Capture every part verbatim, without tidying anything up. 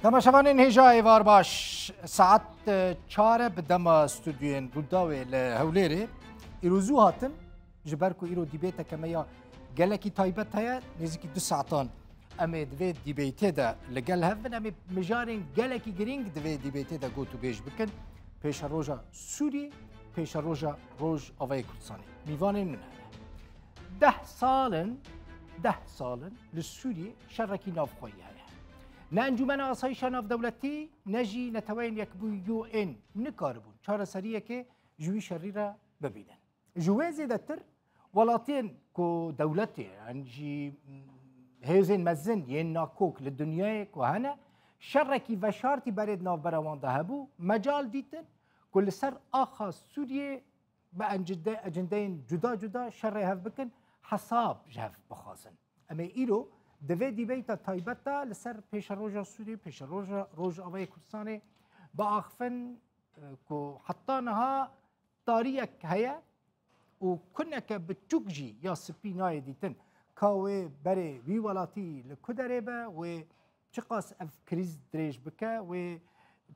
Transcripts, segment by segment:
Temaşevanên hêja êvar baş. Saet, e, çar e bi dema stûdyoyên Rûdawê li Hewlêrê. Îro zû hatin, ji ber ku îro dîbêteke me ya gelekî taybet heye, nêzîkî du saetan em ê di vê dîbêtê de li gel hev bin. Em ê mijarên gelekî girîng di vê dîbêtê de gotûbêj bikin. Pêşeroja Sûriyê, pêşeroja Rojavayê Kurdistanê. Mîvanên min hene. Deh sal in, deh sal in li Sûriyê şerekî navxweyî heye. Ne Encûmena Asayîşa Navdewletî, ne jî Neteweyên Yekbûyî U N nikaribûn çareseriyekê ji wî şerî re bibînin. Ji wê zêdetir, welatiyên ku dewletê, yan jî hêzên mezin yên nakok li dinyayê ku hene, şerekî veşartî berê di navbera wan de hebû, mecal dîtin ku li ser axa Sûriyê bi encide-, ecindeyên cuda cuda şerê hev bikin, hesab ji hev bixwazin. Em ê îro di vê dîbeyta taybet de li ser pêşeroja Sûriyê, pêşeroja Rojavayê Kurdistanê biaxivin, e, ku heta niha tariyek heye û kuneke biçûk jî ya spî nayê dîtin. Ka wê berê wî welatî li ku derê be, wê çiqas ev krîz dirêj bike, wê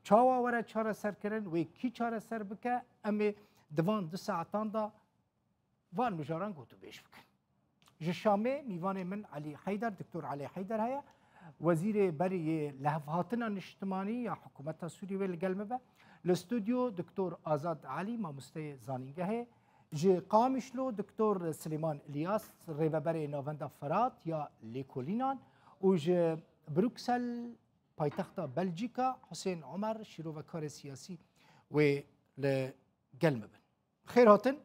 çawa were çareserkirin, wê kî çareser bike, em ê di van du saetan de van mijaran gotûbêj bikin. Ji Şamê mîvanê min Elî Heyder, Doktor Elî Heyder heye, Wezîrê berê yê Lihevhatina Niştimanî ya Hikûmeta Sûriyê wê li gel min be. Li stûdyo Doktor Azad Elî, mamosteyê zanîngehê, ji Qamişlo Doktor Silêman Îlyas, rêveberê Navenda Firat ya Lêkolînan û ji Bruksel, paytexta Belcîka, Husên Omer, şîrovekarê siyasî wê li gel me bin. Xêr hatin.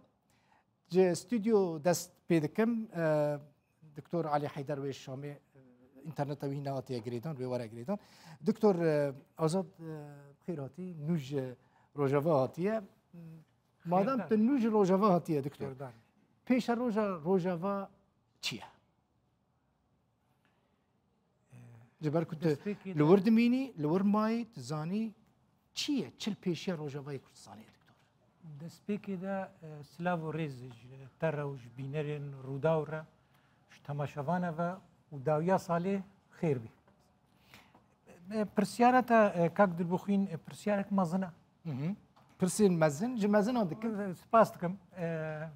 Ji stûdyo dest pê dikim. E, Doktor Elî Heyder wê Şamê, e, înterneta wî nehatiye girêdan, wê were girêdan. Doktor, e, Azad, e, xêr hatî. Nû ji Rojava hatiye. Madem Xêr tu nû ji Rojava hatiye, Doktor. Xêr dan. Pêşeroja Rojava çi ye? Ji ber ku tu Destpêkê li de wir dimînî, li wir mayî, tu zanî çi ye, çi li pêşiya Rojavayê Kurdistanê ye, Doktor? Destpêkê de, e, silav û rêz ji te re û ji bînerên Rûdaw re, ji temaşevana ve û dawiya salê xêr bî. E, pirsyara te, e, kak Dilbixwîn, e, pirsiyarek mezin e. Hı hı. Pirsên mezin, ji mezinan dikim. Spas dikim. E,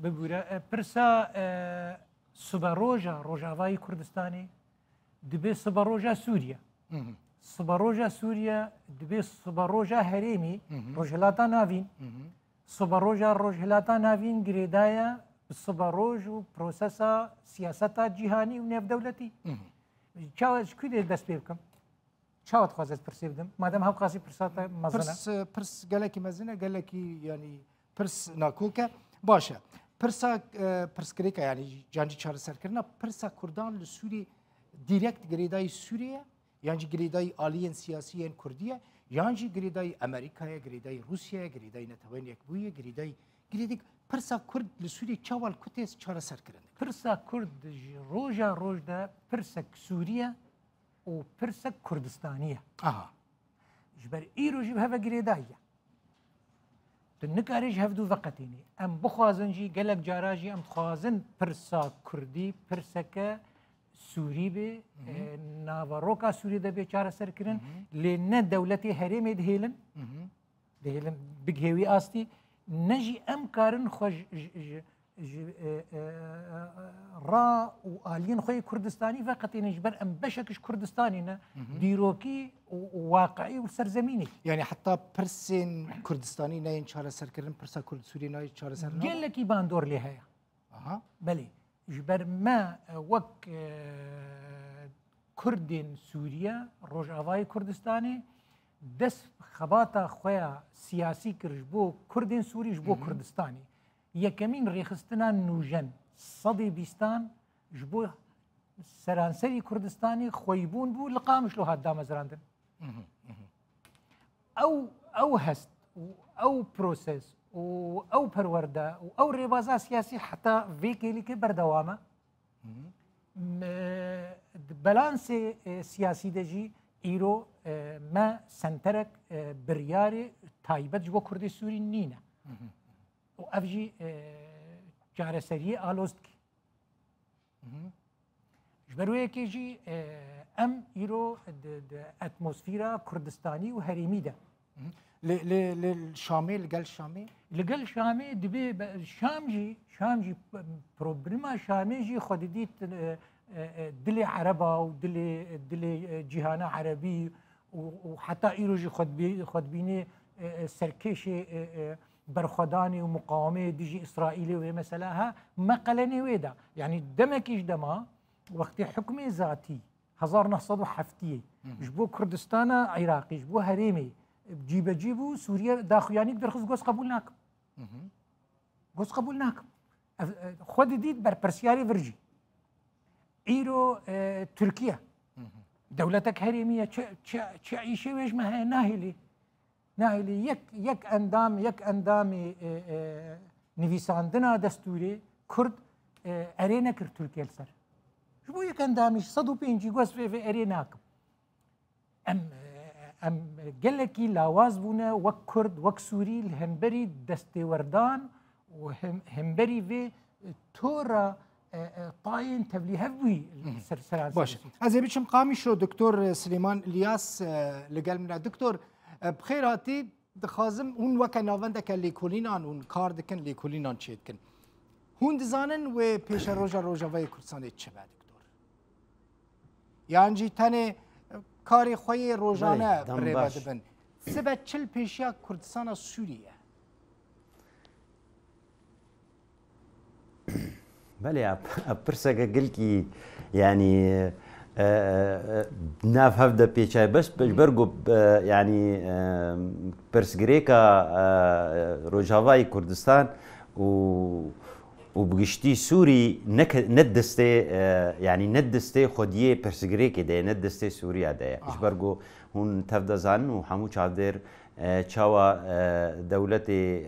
bibûre. E, pirsa, e, siberoja Rojavayî Kurdistanê dibe siberoja Sûriye. Hı hı. Siberoja Sûriye dibe siberoja herêmî, Hı hı. Rojhilata Navîn. Hı hı. Siberoja Rojhilata Navîn girêdaye bi siberoj û prosesa siyaseta cîhanî û nêvdewletî. Hı hı. Çawa ji ku dê dest pê bikim? Çawa dixwaze ez pirsê bidim? Madem hewqasî pirsa te mezin e. Pirs, pirs gelekî mezin e, gelekî, yanî, pirs nakok e. Baş e. Pirsa, e, pirsgirêka, yanî, yan jî çareserkirina pirsa Kurdan li Sûriyê direkt girêdayî Sûriyê ye, yan jî girêdayî aliyên siyasî yên Kurdî ye, yan jî girêdayî Amerîka ye, girêdayî Rûsya ye, girêdayî Neteweyên Yekbûyî ye, girêdayî, girêdayî pirsa Kurd li Sûriyê çawa li ku tê çareserkirin? Pirsa Kurd ji roja roj de pirsek Sûrî ye û pirsek Kurdistanî ye. Aha. Ji ber îro jî bi hev ve girêdayî ye. Tu nikarî ji hevdû veqetînî. Em bixwazin jî, gelek cara jî em dixwazin pirsa Kurdî pirseke Sûrî bê, Hı hı. e, naveroka Sûrî de bê çareserkirin. Hı hı. Lê ne dewletê herêmê dihêlin. Hı hı. Dihêlin bigihê wî astî. Ne jî em karin xwe ji, ji, ji, ji, e, e, e, ra û aliyên xwe yê Kurdistanî veqetînin, ji ber em beşek ji Kurdistanê ne, Hı hı. dîrokî û, û waqiî û serzemînê. Yanî heta pirsên Kurdistanî neyên çareserkirin, pirsa Kurd Sûriyê nayê çareser nabin? Gelekî bandor lê heye. Aha. Belê. Ji ber me, e, wek, e, Kurdên Sûriye, Rojavayê Kurdistanê, dest xebata xwe ya siyasî kir ji bo Kurdên Sûrî, ji bo Hı hı. Kurdistanê. Yekemîn rêxistina nûjen, sedê bîstan ji bo seranserî Kurdistanê xweyîbûn bû, li Qamişlo hat damezrandin. Hı hı, hı hı. Ew, ew hest û ew proses û ew perwerde û ew rêbaza siyasî heta vê kêlîkê berdewam e. Hı hı. M-, di balansê, e, siyasî de jî îro, e, me senterek, e, biryarê taybet ji bo Kurdê Sûrî nîne. Hı hı. Û ev jî, e, çareseriyê aloz dike. Hı hı. Ji ber wê yekê jî, e, Em îro di, di atmosfera Kurdistanî û herêmî de. Li, li, li Şamê, li gel Şamê? Li gel Şamê dibê be-, Şam jî, Şam jî problema Şamê jî xwe didît, e, e, e, dilê Ereba û dilê, dilê, e, cîhana Erebî û, û heta îro jî xwe dibî-, xwe dibînê, e, e, serkêşê, e, e, berxwedanê û muqawemeyê dijî Îsraîlê û vê mesela ha me qelenê wê da. Yanî demekî ji dema wextê hukmê zatî hezar neh sed û heftiyê ji bo Kurdistana Iraqî, ji bo herêmê cîbecî bû, Sûriye daxuyanîk derxist, got, qebûl nakim. Got, qebûl nakim. Ev, e, xwe didît berpirsiyarê vir jî. Îro, e, Tirkiye dewletek herêmî ye, çi, çi, çi îşê wê ji me heye, nahêlî. Nahêlî yek, yek endam, yek endamî, e, e, nivîsandina destûrê Kurd, e, erê nekir Tirkiye li ser. Ji bo yek endamî ji sed û pêncî got vê, vê erê nakim. Em, e, em gelekî lawaz bûne wek Kurd, wek Sûrî li hemberî destêwerdan û hem, hemberî vê, e, tora, e, e, tayên tevlîhev bûyî li ser, seranserê Baş. Sûrî. Ez ê biçim Qamişlo, Doktor Silêman Îlyas, e, li gel min e. Doktor, e, bi xêr hatî. Dixwazim hûn weke navendeke lêkolînan hûn kar dikin, lêkolînan çêdikin. Hûn dizanin wê pêşeroja Rojavayê Kurdistanê çi be, Doktor? Yan jî tenê karê xwe yê rojane Belê, dem bi rê ve baş. dibin? Sibe çi li pêşiya Kurdistana Sûrî ye? Belê, ev, ev pirseke gilkî, yanî, e, e, e, nav hev de pêçay bes, ji ber ku, e, yanî, e, pirsgirêka, e, Rojavayê Kurdistan û, û bi giştî Sûrî ne ke-, ne distê, e, yanî ne distê xwediyê pirsgirêkê de ye, ne distê Sûriya de ye. Ji Aha. ber ku hûn tev de zanin û hemû çavdêr E, çawa, e, dewletê,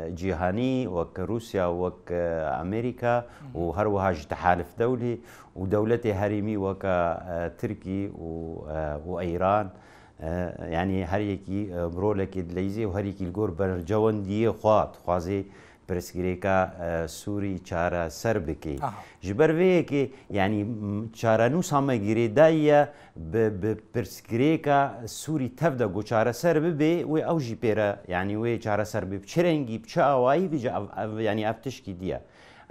e, cîhanî wek Rûsya, wek, e, Amerîka û her wiha ji tehalif dewlî û dewletê herêmî weke, e, Tirkî û, e, û Îran, e, yanî her yekî, e, bi rolekê dileyîzê û her yekî li gor bercewendiyê xwe dixwazê pirsgirêka, e, Sûrî çareser bike. Aha. Ji ber vê yekê, yanî, m-, çarenûsa me girêdayî ye bi, bi pirsgirêka Sûrî tev de ku çareser bibe, wê ew jî pê re, yanî wê çareser bibe. Bi çi rengî, bi çi awayî, vîca ev, ev, yanî ev tişkî diye.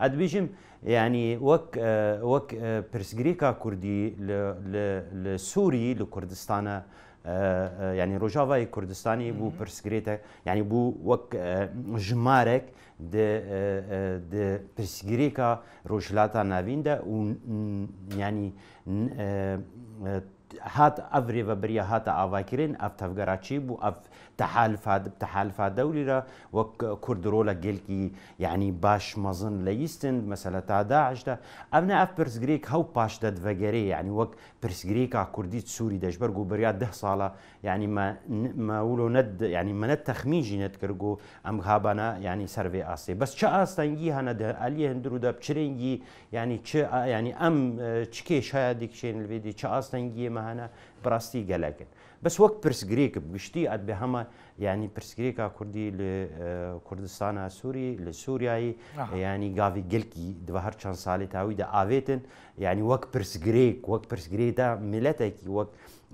Ez dibêjim, yanî wek, e, wek, e, pirsgirêka Kurdî li, li, li Sûrî, li Kurdistana, e, e, yanî Rojavayê Kurdistanê bû pirsgirête, yanî bû wek, e, jimarek di, e, e, di pirsgirêka Rojhilata Navîn de û n-, n-, yanî n-, e, e, hat ev rêvebiriya hate avakirin, ev tevgera çêbû, ev tehalifa, tehalifa dewlî re wek Kurd rolek gelkî, yanî baş mezin leyîstin, mesela ta DAIŞ de. Ev ne ev pirsgirêk hew paş de divegerê, yanî wek pirsgirêka Kurdî di Sûrî de, ji ber ku beriya deh sala, yanî me, me wilo ne, yanî me ne texmîn jî nedikir ku em habana, yanî ser vê astê. Bes çi astengî hene di aliyê hundirû de, bi çi rengî, yanî çi, yanî em, e, çi kêşaya dikişên li vê dî, çi astengiyê me hene, bi rastî gelek in. Bes wek pirsgirêk bi giştî, ez dibê hema, yanî pirsgirêka Kurdî li, e, Kurdistana Sûrî, li Sûriyayê, Aha. e, yanî gavî gelkî di ve her çend salê dawî de avêtin, yanî wek pirsgirêk, wek pirsgirêk de miletekî, wek,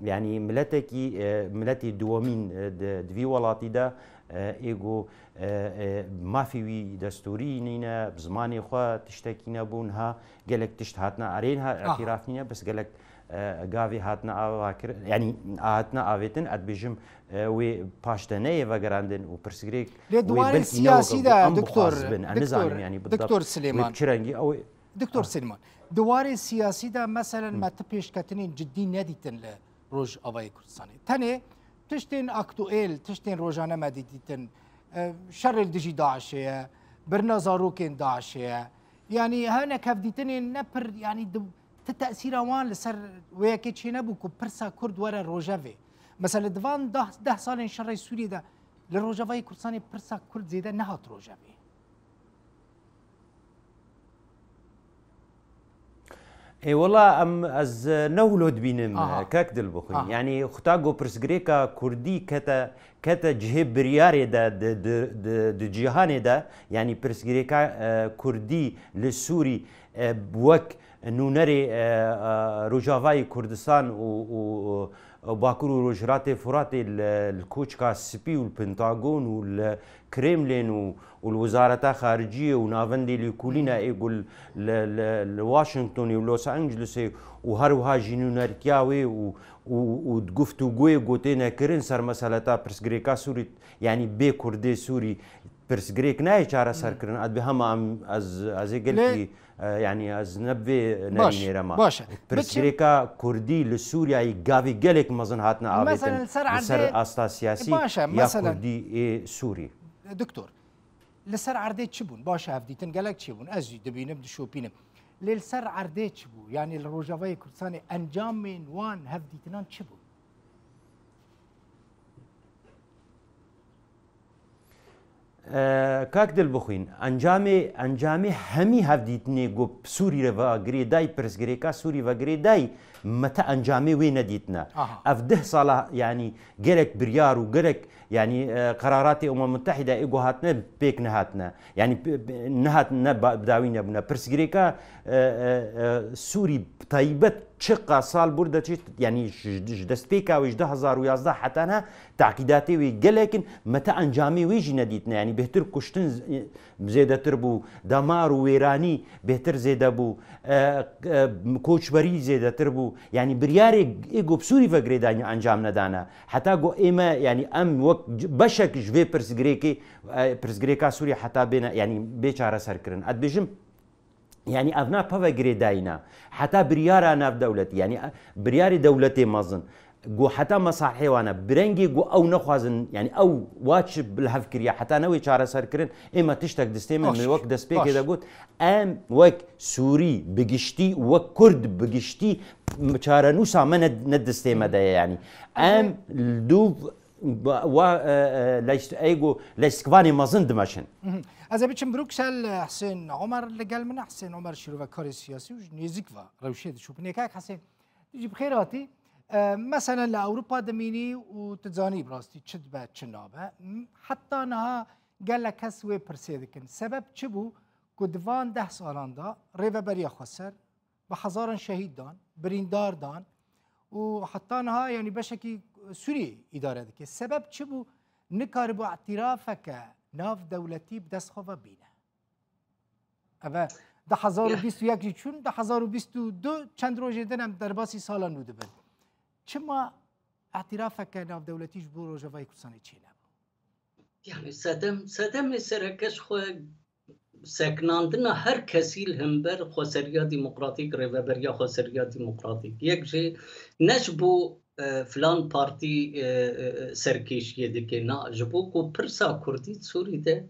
yanî miletekî, e, miletî duwemîn, e, di, di vî welatî de, e, ê ku, e, e, mafê wî destûrî nîne, bi zimanê xwe tiştekî nebû, niha gelek tişt hatine erê, niha Aha. îtiraf nîne, bes gelek, e, gavê hatine avakirin, yanî hatine avêtin, ez dibêjim, e, wê paş de neyê vegerandin û pirsgirêk Lê wê di warê belkî ne siyasî weke de, em doktor, bixwazibin, em doktor, nizanin, yanî bi doktor Silêman. Wê bi çi rengî ew ê Doktor Ah. Silêman, di warê siyasî de, meselen, Hmm. me ti pêşketinên cidî nedîtin li Rojavayê Kurdistanê. Tenê tiştên aktuêl, tiştên rojane me dî-, dîtin. E, şerê li dijî DAIŞê ye, birina zarokên DAIŞê ye. Yanî hinek hevdîtinên ne pir, yanî di, ti tesîra wan li ser wê yekê çênebû ku pirsa Kurd were rojevê. Mesela di van deh, deh salên şerê Sûriyê de li Rojavayê Kurdistanê pirsa Kurd zêde nehat rojevê. Ê wela em, ez ne wilo dibînim, Aha. kek Dilbixwîn. Aha. Yanî xuta ku pirsgirêka Kurdî kete, kete cihê biryarê de di, di, di, di cîhanê de, yanî pirsgirêka, e, Kurdî li Sûrî, e, wek Nûnerê, e, e, Rojavayê Kurdistan û, û, û Bakur û Rojhilatê Furatê li, li Koçka Spî û li Pentagon û li Kremlin û, û li Wezareta Xariciyê û navendê lêkolîna ê ku li, li, li, li Washingtonê û Los Angelesê û her wiha jî nûnertiya wê û, û, û di guftûgoyê ku têne kirin ser meseleta pirsgirêka Sûrî, yanî bê Kurdê Sûrî pirsgirêk nayê çareserkirin. Ez bi hema em, ez, ez ê gelkî, e, yanî ez ne bi vê nerînê re ma. Baş e. Pirsgirêka Kurdî li Sûriyeyê gavî gelek mezin hatine avêtin. Mesela li ser asta siyasî ya Kurdî ê Sûrî. Doktor, li ser erdê çi bûn? Baş e, hevdîtin gelek çêbûn. Ez jî dibînim, dişopînim. Lê li ser erdê çi bû? Yanî li Rojavayê Kurdistanê encamên wan hevdîtinan çi bûn? E, kak Dilbixwîn, encamê, encamê hemî hevdîtinê ku bi Sûrî re ve girêdayî, pirsgirêka Sûrî ve girêdayî, me te encamê wê nedîtine. Aha. Ev deh sala, yanî gelek biryar û gelek, yanî, e, qeraratê Umem Mutehîde ê ku hatine pêk nehatine. Yanî p-, p-, nehatine ba-, bi dawî nebûne. Pirsgirêka, e, e, e, Sûrî bi taybet çiqa sal bûr de çi, yanî ji, ji destpêka wê ji du hazar û yazdeh heta niha Teqîdatê wê gelek in, me te encamê wê jî nedîtine. Yanî bêhtir kuştin z-, zêdetir bû, damar û wêranî bêhtir zêde bû, e, e, koçberî zêdetir bû. Yanî biryarê ê ku bi Sûrî ve girêdayî encam nedane. Heta ku ê me, yanî em wek c-, beşek ji vê pirsgirêkê, e, pirsgirêka Sûrî heta bêne, yanî bê çareserkirin. Ez dibêjim, Yanî ev ne peve girêdayî ne. Heta biryara navdewletî, yanî, e, biryarê dewletê mezin, ku heta mesalihê wan e, bi rengê ku ew nexwazin, yanî ew wa çi bi li hev kiriye, heta newê çareserkirin, ê me tiştek distê me, me wek destpêkê de got, em wek Sûrî bi giştî, wek Kurd bi giştî, çarenûsa me ne, ne distê me de ye, yanî. Em li dû Ba-, wa, e, e, leşt-, ey ku leştkivanê mezin dimeşin. Mhm. Ez ê biçim Bruksel, e, Husên Omer li gel min e. Husên Omer şîrovekarê siyasî û ji nêzîk ve rewşê dişopîne. Kak Husên, tu jî bi xêr hatî. E, meselen li Ewropa dimînî û tu zanî bi rastî çi dibe, çi nabe. M-, heta niha gelek kes wê pirsê dikin. Sebeb çi bû ku di van deh salan de Rêveberiya Xweser bi hezaran şehîd dan, birîndar dan û heta niha, yanî beşekî Sûriyê îdare dike. Sebeb çi bû? Nikaribû îtirafeke navdewletî bi dest xwe ve bîne. Ev e du hazar û bîst û yek jî çûn, du hazar û bîst û du çend rojê din em derbasî sala nû dibin. Çima îtirafeke navdewletî ji bo Rojavayê Kurdistanê çênebû? Yani sedem, sedemê sereke ji xwe sekinandina her kesî li hember xweseriya demokratîk, rêveberiya xweseriya demokratîk. Yek jê ne ji bo, e, filan partî, e, e, serkêşiyê dike, na, ji bo ku pirsa Kurdî di Sûrî de,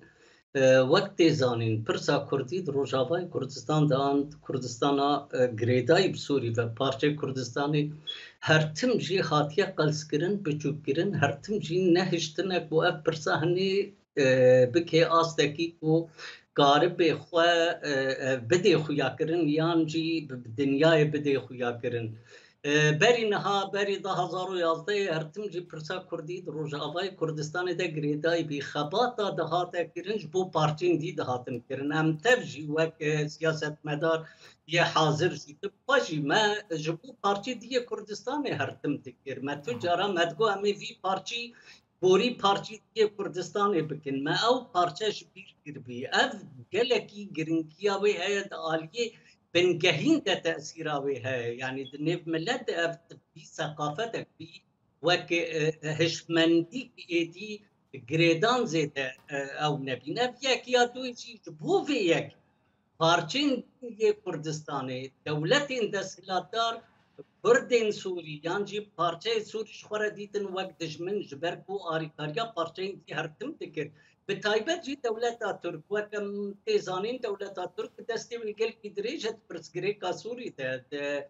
e, wek tê zanîn, pirsa Kurdî di Rojavayê Kurdistan de an Kurdistana, e, girêdayî bi Sûrî ve parçeyê Kurdistanê her tim jî hatiye qelskirin, biçûkkirin, her tim jî nehiştine ku ev pirsa hinê e, bike astekî ku karibe xwe, e, e, bidê xuyakirin yan jî bi, bi dinyayê bidê xuyakirin. E, berî niha, berî du hazar û yazdehê her tim jî pirsa Kurdî di Rojavayê Kurdistanê de girêdayî bî. Xebata dihate kirin ji bo parçên dî dihatin kirin. Em tev jî wek, e, siyasetmedar yê hazir jî, tu xwe jî me ji bo parçê dî yê Kurdistanê her tim dikir. Me tu cara me digot em ê vî parçî borî parçeyê Kurdistanê bikin. Me ew parçe ji bîr kiribî. Ev gelekî giringiya wê heye di aliyê bingehîn de tesîra wê heye. Yanî di nêv milet de ev tip bî, seqafetek bî, wek, e, hişmendî êdî girêdan zêde, e, ew nebîn. Ev yek ya dû jî ji bo vê yek parçeyên din yê Kurdistanê, dewletên desthilatdar Kurdên Sûrî yan jî parçeyê Sûrî ji xwe re dîtin wek dijmin, ji ber ku arîkariya parçeyên dî her tim dikir. Bi taybet jî dewleta Tirk, wek em tê zanîn, dewleta Tirk destê wê gelkî dirêj e di pirsgirêka Sûrî de, di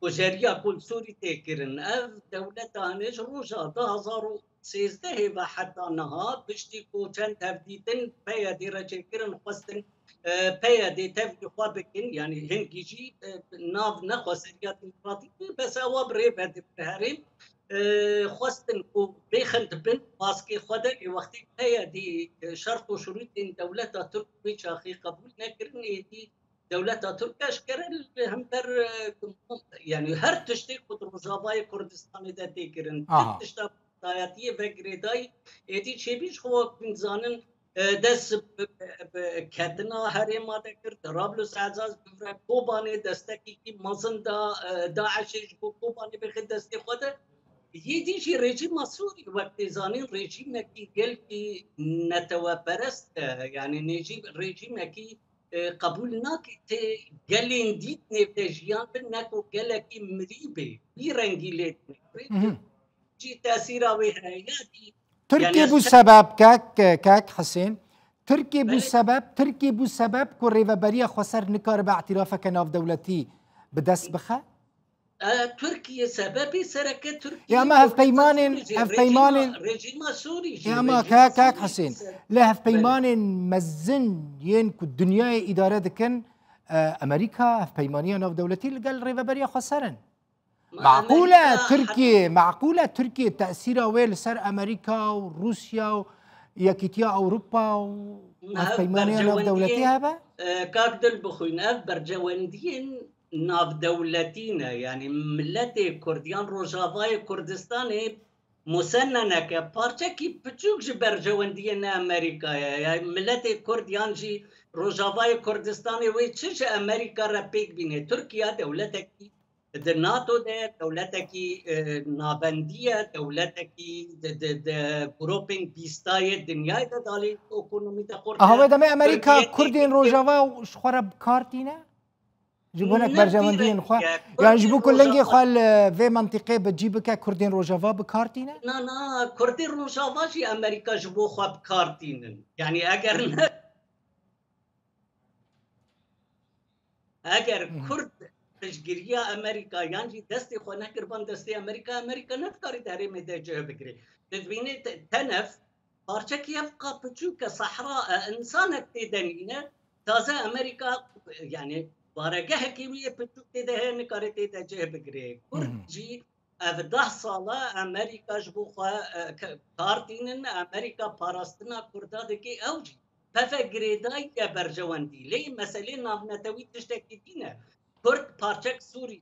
kujeriya ku li Sûrî tê kirin. Ev dewleta hinê ji roja du hazar û sêzdehê ve heta niha, piştî ku çend hevdîtin P Y D re çêkirin, xwestin, e, P Y D tevlî xwe bikin, yanî hingî jî, e, nav ne xweseriya demokratîk bû, bes ewa bi rê ve digiherîn, e, xwestin ku bêxin dibin baskê xwe de, ê wextê P Y D, e, şert û şurûtên dewleta Tirk wê çaxê qebûl nekirin, êdî dewleta Tirk eşkere li hember, e, yani her tiştê ku di Rojavayê Kurdistanê de tê kirin, Aha. Tişta dayetiyê ve girêdayî êdî çêbî ji xwe wek hûn dizanin, e, dest bi, bi, bi ketina herêma de kir, Trablus Ezaz bi vire Kobanê destekekî mezin da, e, DAIŞê ji bo Kobanê bixê destê xwe de. Yê dî jî rejîma Sûrî wek tê zanîn rejîmekî gelkî neteweperest e, yani nêjî rejîmekî, e, qebûl nake tê gelên dî nêvde jiyan bin, ne ku gelekî mirî bê, wî rengî lê dinê. Hı hı. Jî tesîra wê heye. Ya dî, Tirkiye yani bû ez sebeb kek, kek Hisên. Tirkiye bû Belê. sebeb, Tirkiye bû sebeb ku rêveberiya xweser nikaribe îtirafeke navdewletî bi dest bixe? E, Tirkiye sebebê sereke Tirkiye Ya ama hevpeymanên, Sûrî jî, hevpeymanên rejîma, rejîma Sûrî jî, Ya ama rejîma kek, kek Sûrî Hisên, jî se-, lê hevpeymanên mezin yên ku dinyayê îdare dikin, e, Amerîka, hevpeymaniya navdewletî li gel rêveberiya xweser in. Ma Meqûl e Amerîka Tirkiye, meqûl e Tirkiye tesîra wê li ser Amerîka û Rûsya û Yekîtiya Ewropa û Ev hevpeymaniya navdewletî berjewendiyên, hebe? e, kak dil bixwîn, ev berjewendiyên navdewletî ne. Yani miletê Kurd yan Rojavayê Kurdistanê musenneneke, parçekî piçûk ji berjewendiyên Amerîka ye. Yani miletê Kurd yan jî Rojavayê Kurdistanê wê çi ji Amerîka re pêk bîne? Tirkiye dewletekî di NATO de, dewletekî, e, navendî ye, dewletekî di, di, di grûpên bîsta yê dinyayê de dalê ekonomî de xurt e. Aha, wê demê Amerîka Tirkiye Kurdên têkil Rojava ji xwe re bi kar tîne? Ji bo nek Ne berjewendiyên direkt xwe? ye, Yan ji Kurdên bo ku lengê Rojava xwe li vê mentiqê bi cî bike, Kurdên Rojava bi kar tîne? Na, na, Kurdên Rojava jî Amerîka ji bo xwe bi kar tînin. Yani eger ne Eger Hı hı. Kurd piştgiriya Amerîka yan jî destê xwe nekiriban destê Amerîka, Amerîka ne dikarî di herêmê de cih bigirê. Tu dibînî te-, tenef parçekî hevqa piçûk e, sehra e, insanek tê de nîne. Taze Amerîka, yani baregehekî wî yê piçûk tê de heye, nikare tê de cih bigirê. Kurd Hı hı. jî Ev deh sal e Amerîka ji bo xwe, e, ke-, kar tînin, Amerîka parastina Kurda dike, ew jî peve girêdayî ye berjewendî. Lê meselê navnetewî tiştekî din e. Kurd parçek Sûrî.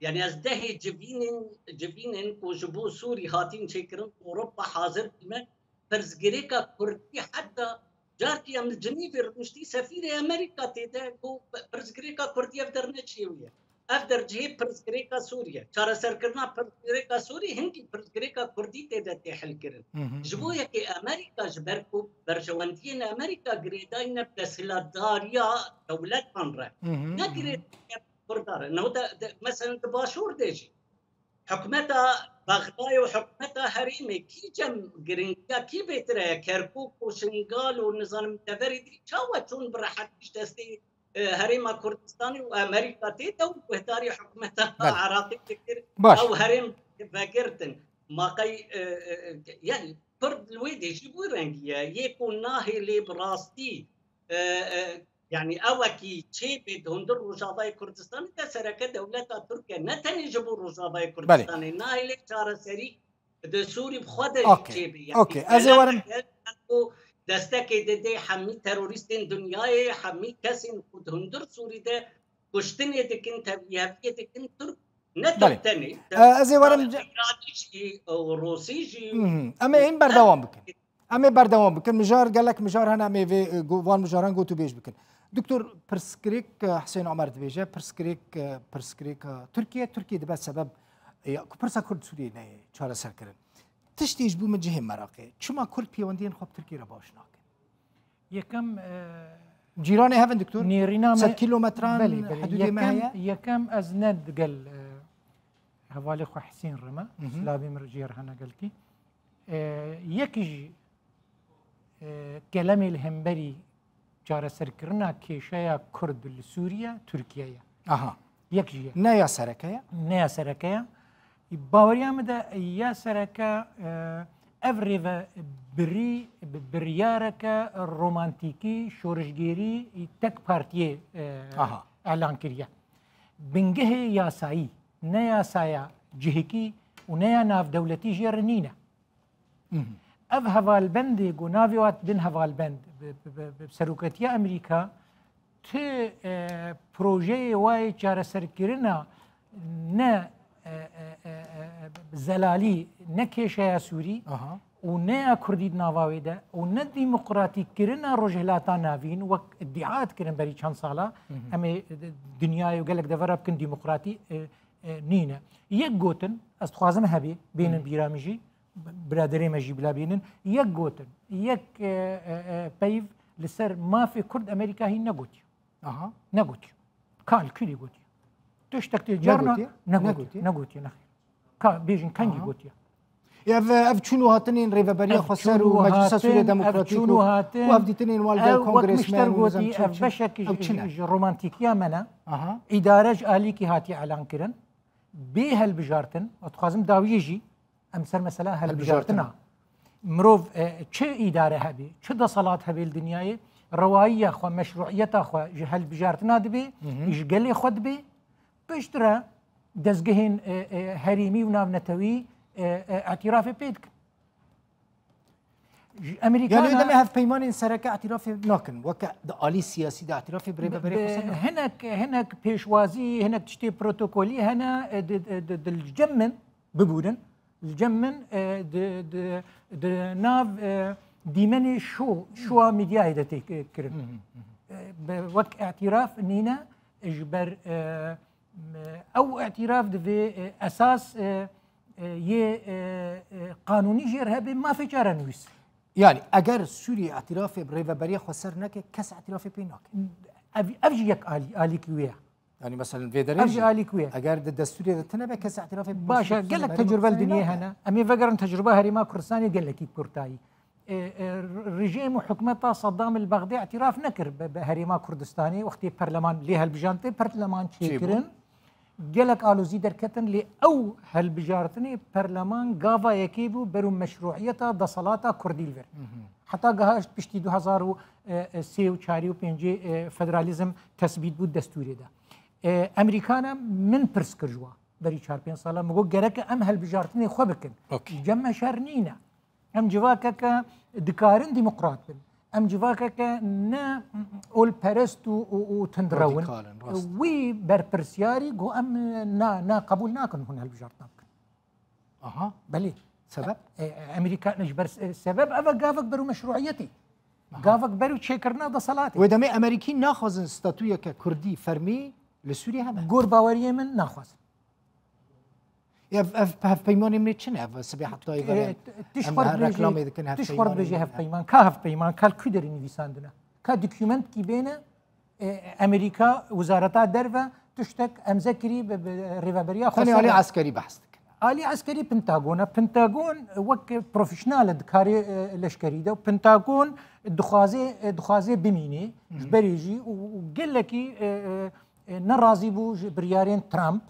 Yani ez dehê civînên, civînên ku ji bo Sûrî hatin çêkirin, Ewropa hazir bîme, pirsgirêka Kurdî heta carkî em li Cinîvê rûniştî sefîrê Amerîka tê de got, pirsgirêka Kurdî ev der ne cihê wî ye. Ev der cihê pirsgirêka Sûrî ye. Çareserkirina pirsgirêka Sûrî hingî pirsgirêka Kurdî tê de tê helkirin. Hı hı, Ji hı. bo yekê Amerîka ji ber ku berjewendiyên Amerîka girêdayî ne bi desthilatdariya dewletan re. Hı hı, Ne hı hı. girêdayî Kurda re. Niho de, de, mesela di Başûr de jî. Hikûmeta Bexdayê û hikûmeta herêmê kî cem giringiya kî bêtir e? Kerkûk û Şingal û nizanim deverê dî çawa çûn bi rehetî ji destê, e, Herêma Kurdistanê û Amerîka tê de û guhdarî hikûmeta Belê. Iraqê dikir, Baş. ew herêm vegirtin. Ma qey, e, e, e, yani Kurd li wê dê jî wî rengî ye. Yê ku nahêlê bi rastî, e, e, Yani ewekî çêbê di hundir Rojavayê Kurdistanê de sereke dewleta Tirk e. Ne tenê ji bo Rojavayê Belê. Kurdistanê, nahêlê çareserî di Sûrî bi xwe de jî Okey, çêbê. Yani okey. Ez ê werim. Ku destekê didê hemî terorîstên dinyayê, hemî kesên ku di hundir Sûrî de kuştinê dikin, tevlîheviyê dikin, Tirk ne Belê. Tirk tenê. E, ez ê werim. Îranî jî, Rûsî jî. Hı hı. Em ê hîn berdewam bikin. Em ê berdewam bikin. Mijar, gelek mijar hene, em ê vê, e, go-, van mijaran gotûbêj bikin. Doktor, pirsgirêk, e, Husên Omer dibêje, pirsgirêk, e, pirsgirêka Tirkiye, Tirkiye dibe sebeb, e, ya ku pirsa Kurd Sûriyê neyê çareserkirin. Tiştê ji bo min cihê meraqê. Çima Kurd pêwendiyên xwe bi Tirkiye re baş nakin? Yekem, e, Cîranê hev in, doktor? Nêrîna me Sed kilometran Belê, belê. hudûdê me Yekem, heye? yekem ez ne digel, e, hevalê xwe Husên re me. Hı hı. Silavê min jê re hene gelkî. E, yek jî, e, kelemê li hemberî çareserkirina kêşeya Kurd li Sûriye, Tirkiye ye. Aha. Yek jî ye. Ne ya sereke ye? Ne ya sereke ye. Baweriya min de ya sereke, e, ev rêve birî-, bi-, biryareke romantîkî, şorişgêrî, tek partiyê, e, Aha. elan kiriye. Bingehê yasayî, ne yasaya cihekî û ne ya navdewletî jê re nîne. Mhm. Ev hevalbendê ku navê wan dibin hevalbend, bi, bi, bi, bi seroketiya Amerîka Ti e, projeyê wayê çareserkirina ne e, e, e, e, zelalî, ne kêşeya Sûrî Aha. û ne ya Kurdî di nava wê de û ne demokratîkkirina Rojhilata Navîn, wek îdia dikirin berî çend sala, Hı hı. em ê dinyayê û gelek devera bikin demokratî e, e, nîne. Yek gotin, ez dixwazim hebê, bênin Hı. bîra min jî, biraderê me jî bila bênin, yek gotin, yek e, e, e, peyv li ser mafê Kurd Amerîka hîn negotiye. Aha. Negotiye. Ka li kû lê gotiye? Tiştek tê carna Negotiye? negotiye. Negotiye. Negotiye, nexêr. Ka bêjin kengî Aha. gotiye? Ev, ev çûn û hatinên rêveberiya Ev xweser çûn û û Meclisa hatin, Sûriye ev Demokratîk çûn û û hatin, û ev dîtinên wal gel ew wek kongresmen mişter û nizam gotî, çi ev çi ne? beşek Ew çi ji, ne? ji romantîkiya me ne. Aha. Îdare ji alîkî hatiye elan kirin. Bê helbijartin, ez dixwazim dawiyê jî, em ser mesela helbijartina. Helbijartina. Mirov, e, çi îdare hebê, çi deselat hebê li dinyayê, rewayiya xwe, meşruiyeta xwe ji helbijartina dibê, Hı hı. ji gelê xwe dibê, piştre dezgehên, e, e, herêmî û navnetewî, e, e, îtirafê pê dikin. Ji Amerîkana Yani demê hevpeymanên sereke îtirafê nakin. Weke di alî siyasî de îtirafê bi rêveberê Bi-, xweser nakin. hinek, hinek pêşwazî, hinek tiştê protokolî hene, e, di, di, di, di, li cem min bibûrin. Li cem min, e, di, di, di nav, e, dîmenê şo, şoa medyayê de tê kirin. Hı hı, hı hı. E, be-, wek îtiraf nîne, ji ber, e, ew îtiraf divê, e, esas, e, e, yê, e, e, qanûnî jêr hebe mafê çarenivîs. Yani eger Sûriye îtirafê bi rêveberiya xweser neke, kes îtirafê pê nake. Ev, ev jî yek alî-, alîkî wê ye. Yani mesela vê derê Ev jî jî alîkî wê ye. eger di destûrê de tine be, kes îtirafê bi Baş e, Sûriye gelek bi rêveberiya tecrube li xweser dinyê nake. hene. Em ê vegerin tecrüba herêma Kurdistanê gelekî kurtayî. E, e, rejîm û hikûmeta Saddam li Bexdê îtiraf nekir bi, bi herêma Kurdistanê. Wextê perleman lê helbijandin, perleman Çêbû. çêkirin. Gelek alozî derketin, lê ew helbijartinê perleman gava yekê bû ber û meşruiyeta deselata Kurdî li vir. Hı hı. Heta gihaşt piştî du hezar û sê û çarî û pêncî, e, federalîzm tesbît bû destûrê de. E, Amerîkana min pirs kir ji wa berî çar pênc sala. Min got, gereke em helbijartinê xwe bikin. Okey. Cem me şer nîne. Em civakeke dikarin demokrat bin. Em civakeke ne olperest û, û, û tundrew in. Radikal in, rast. Wî berpirsiyarî got, em na, na qebûl nakin hûn hilbijartina bikin. Aha. Belê. Sebeb? E, e, Amerîka ji ber se-, sebeb ev e gavek ber û meşruiyetê. Aha. Gavek ber û çêkirina deselatê. Wê demê Amerîkî naxwazin statuyeke Kurdî fermî li Sûriyê hebe. Gor baweriyê min naxwazin. Ev, ev hevpeymanê me çi ne? Ev sibê heta êvarê E, t-, tiş em xwar her dibêje, reklamê dikin tiş xwar hevpeymanê dibêje me. hevpeyman. Ka hevpeyman, ka li ku derê nivîsandine? Ka dokumentkî bêne, e, Amerîka, Wezareta Derve, tiştek emze kirî bi, bi rêveberiya Tenê xweser alî de. eskerî behs dikin. Alî eskerî Pentagon e. Pentagon wek profesyonel e, dikarê, e, leşkerî de. Pentagon dixwaze, e, dixwaze bimînê, Hı hı. ji berê jî û, û gelekî, e, e, e, nerazî bû ji biryarên Trump.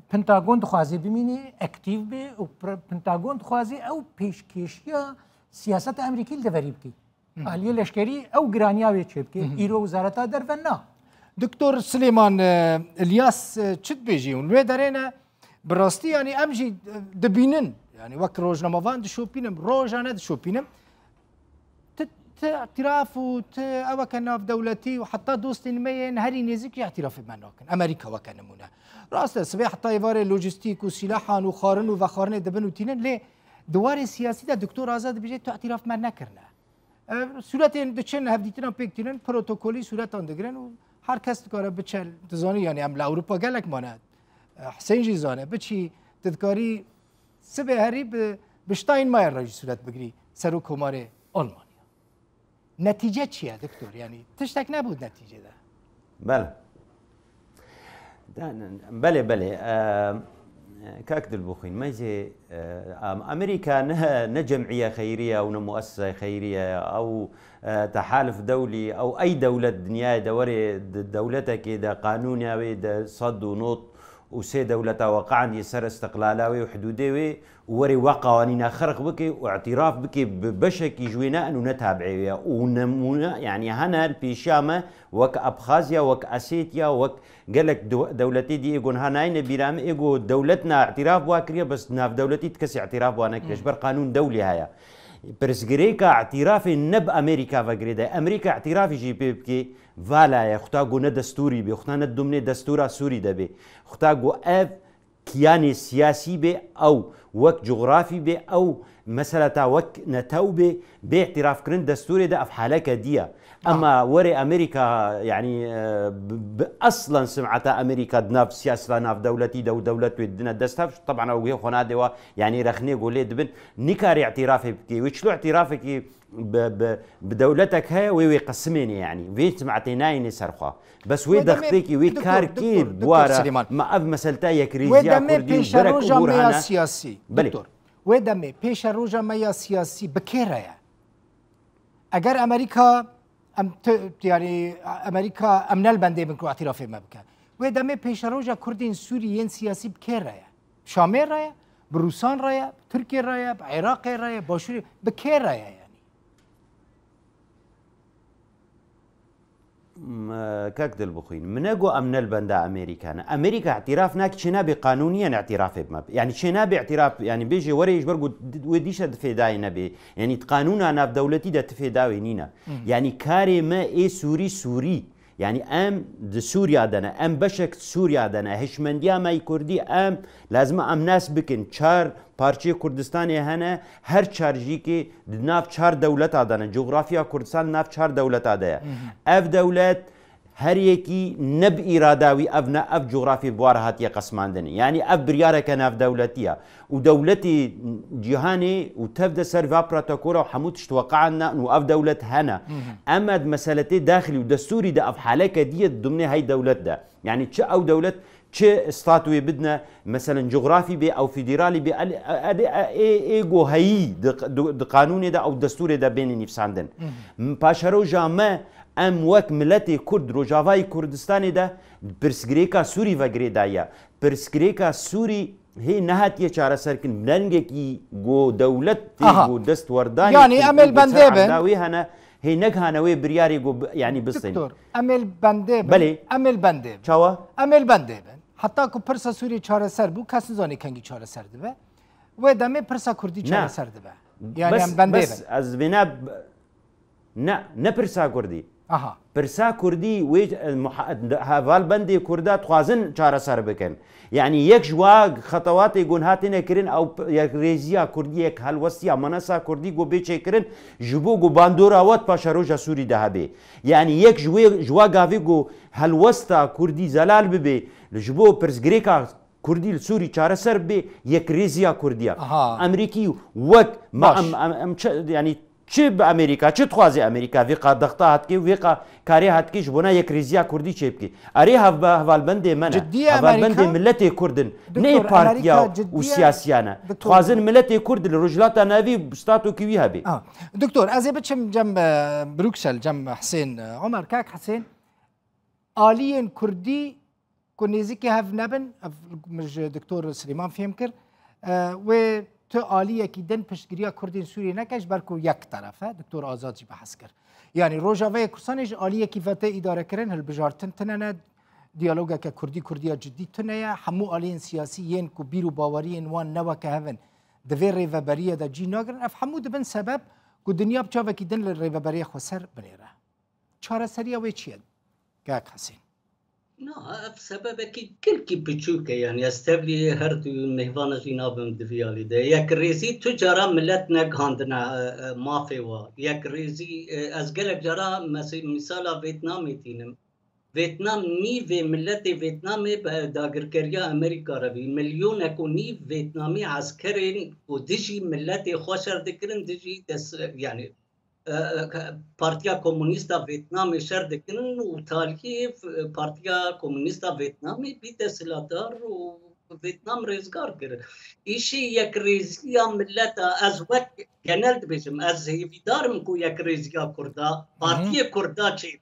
Pentagon dixwaze bimînî, aktîf be û pre-, Pentagon dixwaze ew pêşkêşiya siyaseta Amerîkî li deverî bike. Hı. Aliyê leşkerî ew giraniya wê çêbike. Hı hı. Îro Wezareta Derve na. Doktor Silêman, e, Ilyas, e, çi dibêjî? Hûn wê derê ne? Bi rastî, yanî em jî, e, dibînin. Yanî wek rojnamevan dişopînim, rojane dişopînim. Ti, ti îtiraf û ti eweke navdewletî û heta dostên me yên herî nêzik jî îtirafê me nakin. Amerîka weke nimûne. Rast e, sibê heta êvarê lojîstîk û sîlahan û xwarin û vexwarinê dibin û tînin, lê di warê siyasî de Doktor Azad dibêje tu îtiraf me nekirine. E, sûretên diçin hevdîtinan pêk tînin, protokolî sûretan digirin û her kes dikare biçe, tu zanî, yanî em li Ewropa gelek mane. E, Husên jî zane, biçî, tu dikarî sibê herî bi, bi Steinmeier re jî sûret bigirî, serokkomarê Almanya. Netîce çi ye, doktor? Yanî tiştek nebû netîcede. Belê. Belê, belê. E, kak Dilbixwîn, me jê, e, Am-, Amerîka ne, ne cem'iye xeyriye û ne muessese xeyriye ye. Ew, e, tehaluf dewlî, ew ey dewlet dinyayê de were, de-, dewletekê de qanûna wê de sed û nod û sê dewleta weqan yê ser istiqlala wê û hidûdê wê û werê we qawanîna xerq bike û îtiraf bike bi beşekî ji wê ne û ne tabiê wê ye. Û nemûne, yanî hene li pêşiya me wek Abxazya, wek Esetya, wek gelek dew-, dewletê dî ê gon ha nayne bîra me, ê go dewlet na îtiraf bwa kiriye, bes navdewletî ti kesî îtiraf bwa nekiriye. Ji ber qanûn dewlî heye. Pirsgirêka îtirafê ne bi Amerîka ve girêdayî. Amerîka îtirafê jî pê bike, Vala ye, xta ku ne destûrî bê, xta ne dumnê destûra Sûrî de bê. Xta ku ev kiyanê siyasî bê, ew wek cografî bê, ew meseleta wek netew bê, bê îtirafkirin destûrê de ev haleke diya. Ema were Amerîka, yanî, e, bi, bi eslen simeta Amerîka di nav siyaseta navdewletî de û dewlet wê didine dest hev, teban ew wê xwe nadê wa, yanî rexnê ku lê dibin, nikarê îtirafê bikê. Wê çilo îtirafekî bi, bi, bi dewletek heye, wê wê qesimênê, yanî. Vê simetê nayênê ser xwe. Bes wê Wê demê, dextêkî wê doktor, kar doktor, kê doktor buwara Silêman. Me ev meselta Wê yekrêziya demê Kurdî û pêşeroja gerek me ya bûrhane. Siyasî, Belê. Doktor. Wê demê pêşeroja me ya siyasî bi kê re ye? Eger Amerîka, em ti-, yanî Amerîka em ne li bendê bin ku îtirafê me bike. Wê demê pêşeroja Kurdên Sûrî yên siyasî bi kê re ye? Şamê re ye? Bi Rûsan re ye? Bi Tirkiyê re ye? Bi Iraqê re ye? Başûrê, bi kê re ye yanî? M-, kak Dilbixwîn, min ne got em ne li benda Amerîka ne. Amerîka îtiraf nake, çênabê qanûniyen îtirafê bime. Yanî çênabê îtiraf, yanî bêjê were ji ber ku di-, wê dîşe di fêdayê nebê. Yanî di qanûna navdewletî de ti fêda wê nîne. Hı. Yanî karê me ê Sûrî Sûrî. Yanî em di Sûriya de ne, em beşek Sûriya de ne. Hişmendiya me yê Kurdî em lazim e em nas bikin. Çar parçeyê Kurdistanê hene, her çar jî kê di nav çar dewleta de ne. Cografiya Kurdistan di nav çar dewleta de ye. Hı hı. Ev dewlet her yekî ne bi îrada wî ev ne ev cografî bi war hatiye qesmandin. Yanî ev biryareke navdewletî ye. Û dewletê cîhanê û tev de ser va protokola û hemû tişt weqeandin û ev dewlet hene. Hı hı. Ema di meseletê daxilî û destûrî de ev haleke diye di dumnê hey dewlet de. Yanî çi ew dewlet, çi statûyê bidine, meselen cografî bê, ew federalî bê, el-, e-, e-, ê, ê go heyî di, di, di qanûnê de ew destûrê de bênê nivîsandin. Hı hı. M-, paşeroja me, em wek miletê Kurd, Rojavayê Kurdistanê de pirsgirêka Sûrî ve girêdaye. Pirsgirêka Sûrî hê nehatiye çareserkirin. Dengekî go dewlet tê Aha. go destwerdanê Yanî Tirkî em ê li go bendê ser bin. erdawê hene, hê negihane wê biryarê go bi-, yanî bistên. Doktor, em ê li bendê bin. Belê. Em ê li bendê bin. Çawa? Em ê li bendê bin. Heta ku pirsa Sûrî çareser bû, kes nizanê kengî çareser dibe. Wê demê pirsa Kurdî Ne. çareser dibe. Yanî Bes, em bendê bes bin. ez vêna b-, Ne, ne pirsa Kurdî. Aha. Pirsa Kurdî wê, e, muha-, hevalbendê Kurda dixwazin çareser bikin. Yanî yek ji wa xetewatê gun hatine kirin ew p-, yekrêziya Kurdî, yek helwestiya manasa Kurdî ku bê çêkirin, ji bo ku bandora we di paşeroja Sûrî de hebe. Yanî yek ji wê, ji wa gavê ku helwesta Kurdî zelal bibe, ji bo pirsgirêka Kurdî li Sûrî çareser bê, yekrêziya Kurdî ye. Aha. Amerîkî wek me Baş. em, em, em çi, yanî çi bi Amerîka, çi dixwaze Amerîka, vê qa dexta hatkê, vê qa karê hatkê ji bona yekrêziya Kurdî çêbikê. Erê hev-, hevalbendê me ne. Ciddiye Hevalbendê Amerîka? miletê Kurd in. Doktor, Ne partiya Amerîka û ciddiye siyasiya ne. Doktor. Dixwazin miletê Kurd li Rojhilata Navî bi statokî wî hebe. Ah. Doktor, ez ê biçim cem, e, Bruksel, cem Husên, e, Omer, kak Husên, aliyên Kurdî ku nêzîkî hev nebin, ev min ji Doktor Silêman fêm kir, e, wê tu aliyekî din piştgiriya Kurdên Sûriyê neke, ji ber ku yek teref e, Doktor Azad jî behs kir. Yanî Rojavayê Kurdistanê ji aliyekî ve tê îdarekirin, hilbijartin tune ne, diyalogeke Kurdî Kurdiya cidî tune ye, hemû aliyên siyasî yên ku bîr û baweriyên wan ne weke hev in, di vê rêveberiye de cî nagirin, ev hemû dibin sebeb ku dinya bi çavekî din li rêveberiya xweser binêre. Çareseriya wê çi ye? Kak Hesên. Na, ev sebebekî gelkî piçûk e, yanî ez tevlî her du mêhvana jî nabim di vî alî de. Yekrêzî tu cara milet negihandine, e, e, mafê wa. Yekrêzî, e, ez gelek cara mesi-, mîsala Vêtnamê tînim. Vêtnam nîvê miletê Vêtnamê bi dagirkeriya Amerîka re bî. Milyonek û nîv Vêtnamî eskerên ku dijî miletê xwe şer dikirin, dijî des-, yanî e, e, Partiya Komûnîst a Vêtnamê şer dikin û taliyê, e, Partiya Komûnîst a Vêtnamê bî desthilatdar û Vêtnam rêzgar kir. Îşê yekrêziya mileta, ez wek genel dibêjim, ez hêvîdar im ku yekrêziya Kurda, Hı hı. Partiyê Kurda çê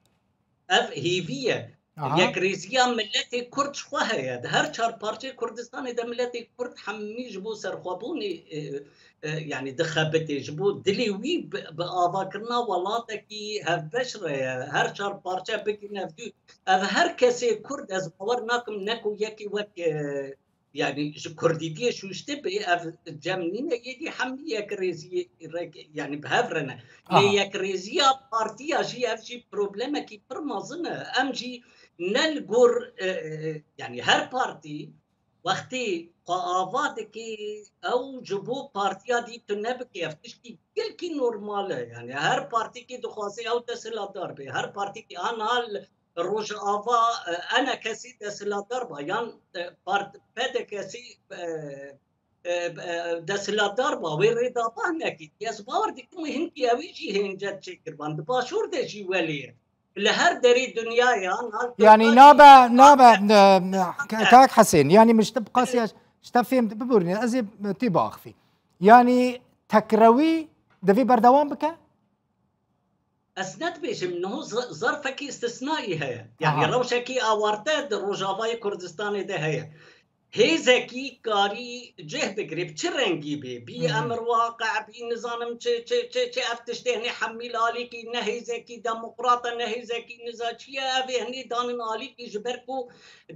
Ev hêvî ye. Aha. Yekrêziya miletê Kurd ji xwe heye. Di her çar parçeyê Kurdistanê de miletê Kurd hemî ji bo serxwebûnê, e, e, yanî dixebitê, ji bo dilê wî bi, bi avakirina welatekî hevbeş re ye. Her çar parçe bigihîne ev dû. Ev her kesê Kurd, ez bawer nakim ne ku yekî wek, e, Yani ji kurdîtiyê şûştibê, ev cem nîne, yê dî hemî yekrêziyê re, yani bi hev re ne. Lê yekrêziya partiya jî, ev jî problemekî pir mezin e. Em jî ne li gor, e, e, yani her partî wextê xwe ava dike, ew ji bo partiya dî tune bike, ev tiştî gelkî normal e. Yani her partîkî dixwaze ew desthilatdar be, her partîkî a niha li Rojava, e, ENKSê desthilatdar ba, yan, e, part-, PDKSê, e, e, e, desthilatdar ba, wê rê da ba hinekî. Ez bawer dikim wê hinkî ewî jî hênce çêkirban. Di başûr de jî welê ye. Li her derê dinyayê, an hal Yani Tirkiyeyê nabe, nabe, e, e, Kak Hesên, yani min ji te bi qasiya, ji te fêm, biborîne, ez ê tê biaxivî. Yani tekrewî divê berdewam bike? Ez ne dibêjim, niho z-, zerfekî istisnayî heye. Yani Aha. rewşekî awarte di Rojavayê Kurdistanê de heye. Hêzekî karî cih bigirê, bi çi rengî bê? Bî Hı hı. emir waqe, bî nizanim çi, çi, çi, çi ev tiştê, hinê hemî li alîkî ne hêzekî demokrat e, ne hêzekî niza çi ye, ev ê hinê danin alîkî ji ber ku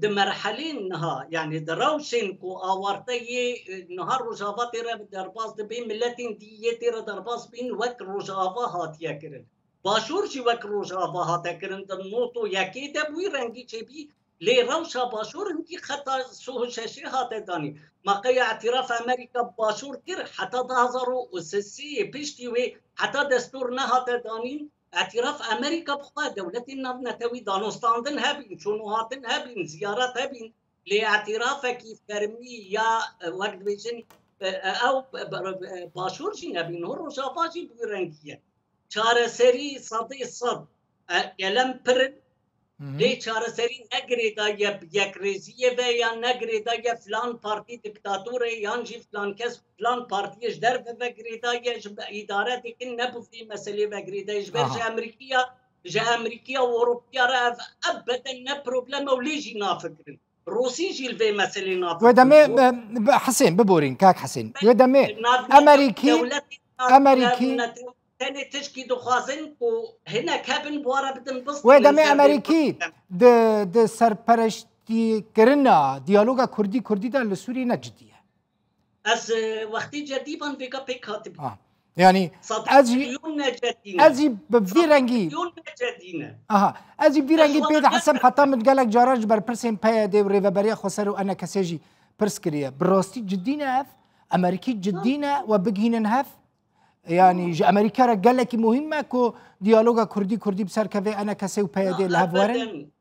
di merhelên niha, yani di rewşên ku awarte yê, e, niha Rojava tê re derbas dibe, miletên dî yê tê re derbas bîn, wek Rojava hatiye kirin. Başûr jî wek Rojava hate kirin, di noto yekê de bi wî rengî çêbî, lê rewşa Başûr hinkî xeta soho şeşê hate danîn. Ma qey îtîraf Amerîka bi Başûr kir, heta du hazar û sê piştî wê heta destûr nehate danîn, îtîraf Amerîka bi xwe dewletên navnetewî danûstandin hebîn, çûn û hatin hebîn, ziyaret hebîn, lê îtîrafekî fermî ya, e, wek dibêjin, e, e, ew, e, e, Başûr jî nebîn. Ho Rojava jî bi wî rengî ye. Çareserî sedê sed, e, kelem pir in. Hı hı. Lê çareserî ne girêdaye bi yekrêziyê ve, yan ne girêdaye filan partî diktator e, yan jî filan kes filan partiyê ji derve ve girêdaye, ji be-, îdare dikin, ne bi vî meselê ve girêdaye. Ji ber Aha. ji Amerîkiya, ji Amerîkiya û Ewropiya re ev ebeden ne problem e û lê jî nafikirin. Rûsî jî li vê meselê nafikirin. Wê demê, e, bi-, Hesên, biborîn, kak Hesên. Wê demê Navnetewî Amerîkî, dewletê Amerîkî navnetewî tenê tişkî dixwazin ku hinek hebin, bi wan re bidin bistînin Wê demê ser vê Amerîkî problem. di, di serpereştîkirina diyaloga Kurdî-Kurdî de li Sûriyê ne cidî ye. Ez, e, wextî cedî ban vêga pêk hatibî. Ah. Yani Sed ez jî, milyon ne cedî ne. ez jî bi vî Sed rengî milyon ne cedî ne. Aha. Ez jî vî Ez rengî wana pê de Hesên, heta min gelek caran ji berpirsên P Y D û Rêveberiya Xweser û ENKSê jî pirs kiriye. Bi rastî cidî ne ev? Amerîkî cidî ne we bigihînin hev? Yani ji Amerîka re gelekî muhîm e ku diyaloga Kurdî-Kurdî bi ser kevê ENKSê û P Y D li hev werin?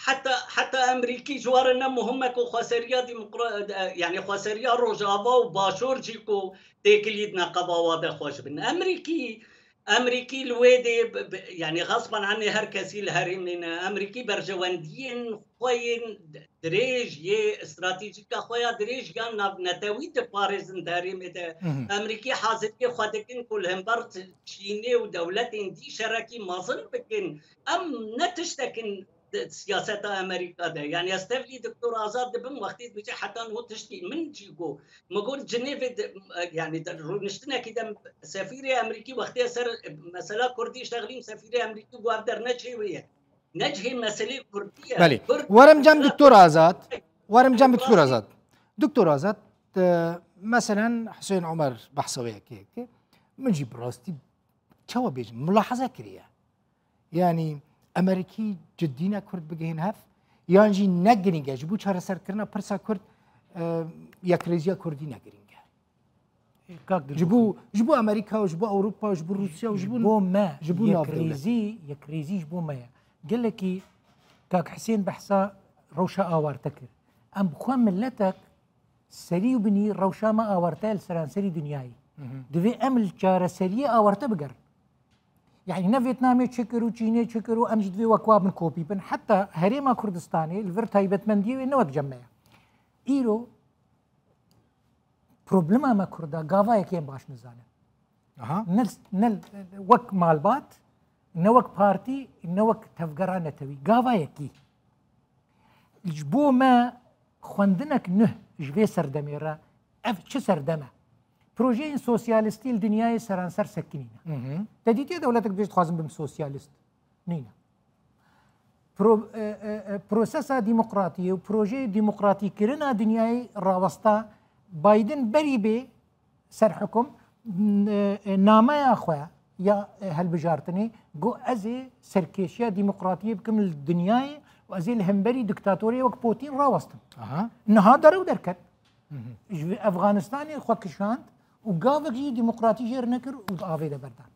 Heta, heta Amerîkî ji wan re ne muhim e ku xweseriya demokra-, e, yani xweseriya Rojava û Başûr jî ku têkilî di neqeba wa de xweş bin. Amerîkî, Amerîkî li wê dê bi, bi, yani xesban anê her kesî li herêmê ne. Amerîkî berjewendiyên xwe yên dirêj, yê stratejîka xwe ya dirêj ya navnetewî diparêzin di herêmê de. Hı hı. Amerîkî haziriyê xwe dikin ku li hember Çînê û dewletên dî şerekî mezin bikin. Em ne tiştekin di siyaseta Amerîka de. Yani ez tevlî Doktor Azad dibim, wextê dibêje heta niho tiştî min jî got. Min got Cinêvê de, yani de, rûniştinekî de sefîrê Amerîkî wextê ser mesela Kurdî iştexilîm sefîrê Amerîkî got ev der ne çê wê ye. Ne cihê meselê Kurdî ye. Belê. Kurd Werim cem mesela Doktor Azad. Werim cem Doktor Rastî Azad. Doktor Azad, e, meselen Hüseyin Omer behsa wê yekê yekê. Min jî bi rastî çawa bêjim, milahaza kiriye. Yani Amerîkî cidî ne Kurd bigihên hev, yan jî ne girîng e ji bo çareserkirina pirsa Kurd, e, yekrêziya Kurdî ne girîng e. Kak Dildoxan. Ji bo, ji bo Amerîka û ji bo Ewropa û ji bo Rûsya û ji bo, ji bo me, ji bo navdewletî. Yekrêzî, yekrêzî ji bo me ye. Gelekî Kak Hisên behsa rewşa awarte kir. Em bi xwe miletek serî û binî rewşa me awarte ye li seranserî dinyayê. Hı hı. Divê em li çareseriyê awarte bigerin. Yani ne Vêtnamê çi kir û Çînê çi kir û em jî divê wek wa bin kopî bin. Heta Herêma Kurdistanê li vir taybetmendiyê wê ne wek cem me ye. Îro problema me Kurda gava yekê em baş nizanin. Aha. Ne, ne wek malbat, ne wek partî, ne wek tevgera netewî. Gava yekî. Ji bo me xwendinek nuh ji vê serdemê re, ev çi serdem e? Projeyên sosyalistî li dinyayê seranser sekinîne. Hı hı. Te dîtiye dewletek bêje dixwazim bim sosyalist? Nîne. pro, e, e, e, prosesa demokratiyê û projeyê demokratîkirina dinyayê rawesta. Biden berî bê ser hikum, n-, e, nameya xwe ya, e, helbijartinê got, ez ê serkêşiya demokratiyê bikim li dinyayê û ez ê li hemberî diktatorê wek Putin rawestim. Aha. Niha derew derket. Ji vê Efganistanê xwe kişand û gavek jî demokratî jê re nekir û di avê de berdan.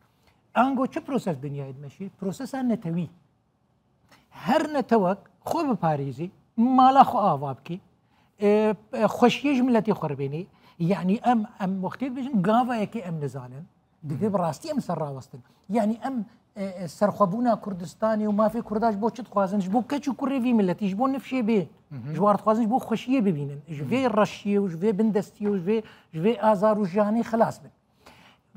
Ango çi proses dinyayê dimeşî? Prosesa netewî. Her netewek xwe biparêzî, mala xwe ava bikî, e, e, xweşiyê ji miletê xwe re bênî. Yanî em, em wextê dibêjin gava yekê em nizanin, divê bi rastî em ser rawestin. Yanî em, e, e, serxwebûna Kurdistanê û mafê Kurda ji bo çi dixwazin? Ji bo keç û kurê vî miletî, ji bo nifşê bê. Ji war dixwazin ji bo xweşiyê bibînin. Ji vê reşiyê û ji vê bindestiyê û ji vê, ji vê azar û jiyanê xilas bin.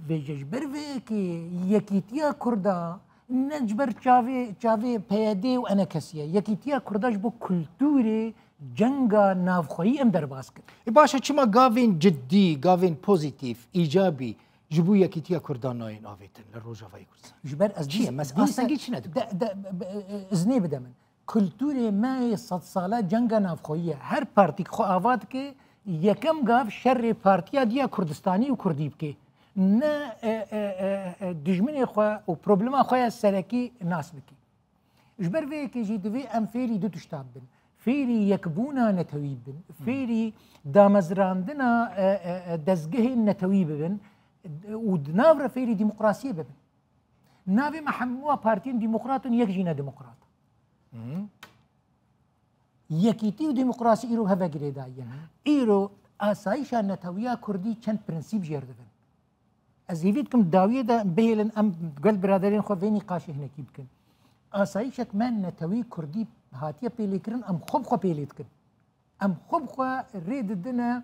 Vêce ji ber vê yekê yekîtiya Kurda ne ji ber çavê, çavê P Y D û enekesiye. Yekîtiya Kurda ji bo kulturê cenga navxweyî em derbas kir. E, baş e, çima gavên ciddî, gavên pozîtîf, îcabî ji bo yekîtiya Kurda nayên avêtin li Rojavayê Kurdistan? Ji ber ez Çi ye? dîs-, Mes-, dîsa astengî çi ne dibin? de, de, be-, e, e, iznê bide min. Kulturê me yê sedsala cenga navxweyî ye. Her partîk xwe ava dike, yekem gav şerê partiya diya Kurdistanî û Kurdî bike. Ne, e, e, e, e, dijminê xwe û problema xwe ya serekî nas bike. Ji ber vê yekê jî divê em fêrî du tişta bibin. Fêrî yekbûna netewî bibin. Fêrî damezrandina, e, e, e, dezgehên netewî bibin. Û di nav re fêrî demokrasiyê bibin. Navê me hemû partiyên demokrat in, yek jî ne demokrat. Hı. Yekîtî û demokrasî îro heve girêdayî ye. Hı. Îro asayîşa netewiya Kurdî çend prensîp jêr dibin. Ez hêvî dikim dawiyê de bihêlin em gel biraderên xwe vê nîqaşê hinekî bikin. Asayîşek me netewî Kurdî hatiye pêlêkirin, em xwe bi xwe pêlê dikin. Em xwe bi xwe rê didine,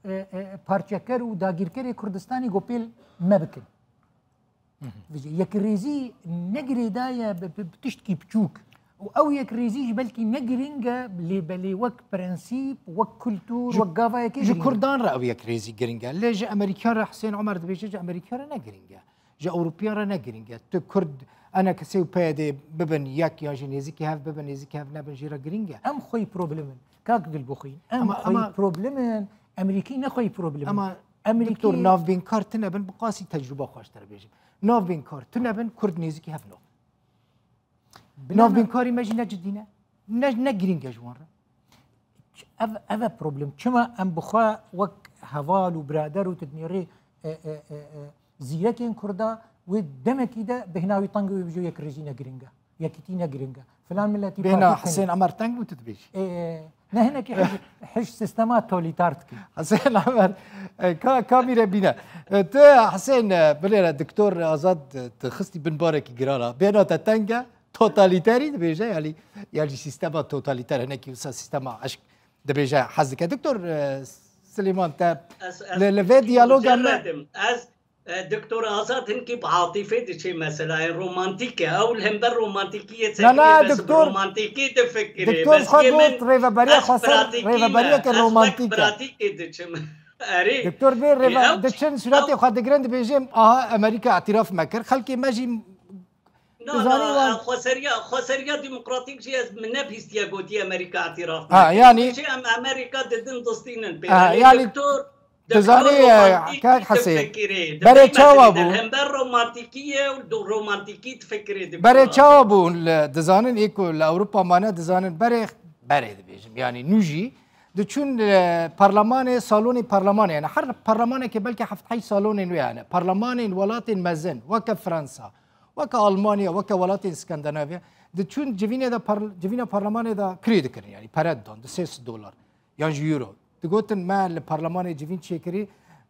e, e, parçeker û dagîrkerê Kurdistanê ku pêl me bikin. Hı hı. Vêce yekrêzî ne girêdaye bi, bi, bi tiştkî biçûk. Û ew yekrêzî jî belkî ne girîng e, lê belê wek prensîp, wek kultur, Ji, wek gava yekê ji girîng e. Kurdan re ew yekrêzî girîng e. Lê ji Amerîkan re Husên Omer dibêje, ji Amerîkan re ne girîng e. Ji Ewropiyan re ne girîng e. Tu Kurd, enekesê û P Y D bibin yek, yan jî nêzîkî hev bibin, nêzîkî hev nebin, jê re girîng e. Em xweyî problem in. Kak Dilbixwîn, em Ama, xweyî ama problem in. Emerîkî ne xweyî problem in. Ama Emerîkî doktor, navbînkar tune bin, bi qasî tecrûba xwe ji te re bêjim. Navbînkar tune bin, Kurd nêzîkî hev nabin. Bina Navbînkarî me jî ne cidî ne. Ne, ne girîng e ji wan re. Ev, ev e problem. Çima em bi xwe wek heval û birader û tu dinêrê, e, e, e, e, zîrekên Kurda wê demekî de bêhna wî teng wê bijî yekrêzî ne girîng e. Yekîtî ne girîng e. Filan miletî Bêhna partî Husên tenê. Omer teng bû tu dibêjî. E, ne hinekî hij, hij sistema tolîtar dikî. Husên Omer, e, ka, ka mîre bîne. E, tu Husên, e, bilêre Doktor Azad, e, tu xistî bin barekî giran a. Bêhna te teng e. Totalîterî dibêje, yanî, yanî sîstema totalîter, hinekî wisa sîstema eşq dibêje, hez dike. Doktor, e, Silêman, te Ez, ez li, li vê diyaloga me mucerred im. Ez, e, Doktor Azad hinkî bi atîfê diçê, mesela, yani romantîk e. Ew li hember romantîkiyê Na, na, çekirê, bes bi doktor, romantîkî difikirê. Doktor Bes xwe yê got, min, rêveberiya ez xweser, pratîkî me, rêveberiyeke ez wek romantîk e. pratîkê diçim. Erê. Doktor bê rêve-, Ew, diçin sûretê ew xwe digirin, dibêjin, aha, Amerîka îtîraf me kir. Xelkê me jî Na, Dizanî na, wan xweseriya, xweseriya demokratîk jî ez min nebihîstiye gotiye Amerîka îtîraf Ha, neke. yanî Çi em Amerîka didin distînin pê. Ha, Lê yanî doktor, dizanî, doktor e, romantîk kak Hesên. difikirê. Berê Dibê çawa mesela bû? Hember romantîkî ye û do-, romantîkî difikirê doktor Berê Azad. çawa bû? Li, dizanin ê ku li Ewropa mane dizanin berê, berê dibêjim. Yanî nû jî diçûn, e, parlemanê, salonê parlemanê, yani her parlemanekê belkî heft heşt salonên wê hene. Parlemanên welatên mezin, weke Fransa, weke Almanya, weke welatên Skandinavya, diçûn civînê de par-, civîna parlemanê de kirê dikirin, yani pere didan, di sê sed dolar yan jî euro. Digotin, me li parlemanê civîn çêkirî,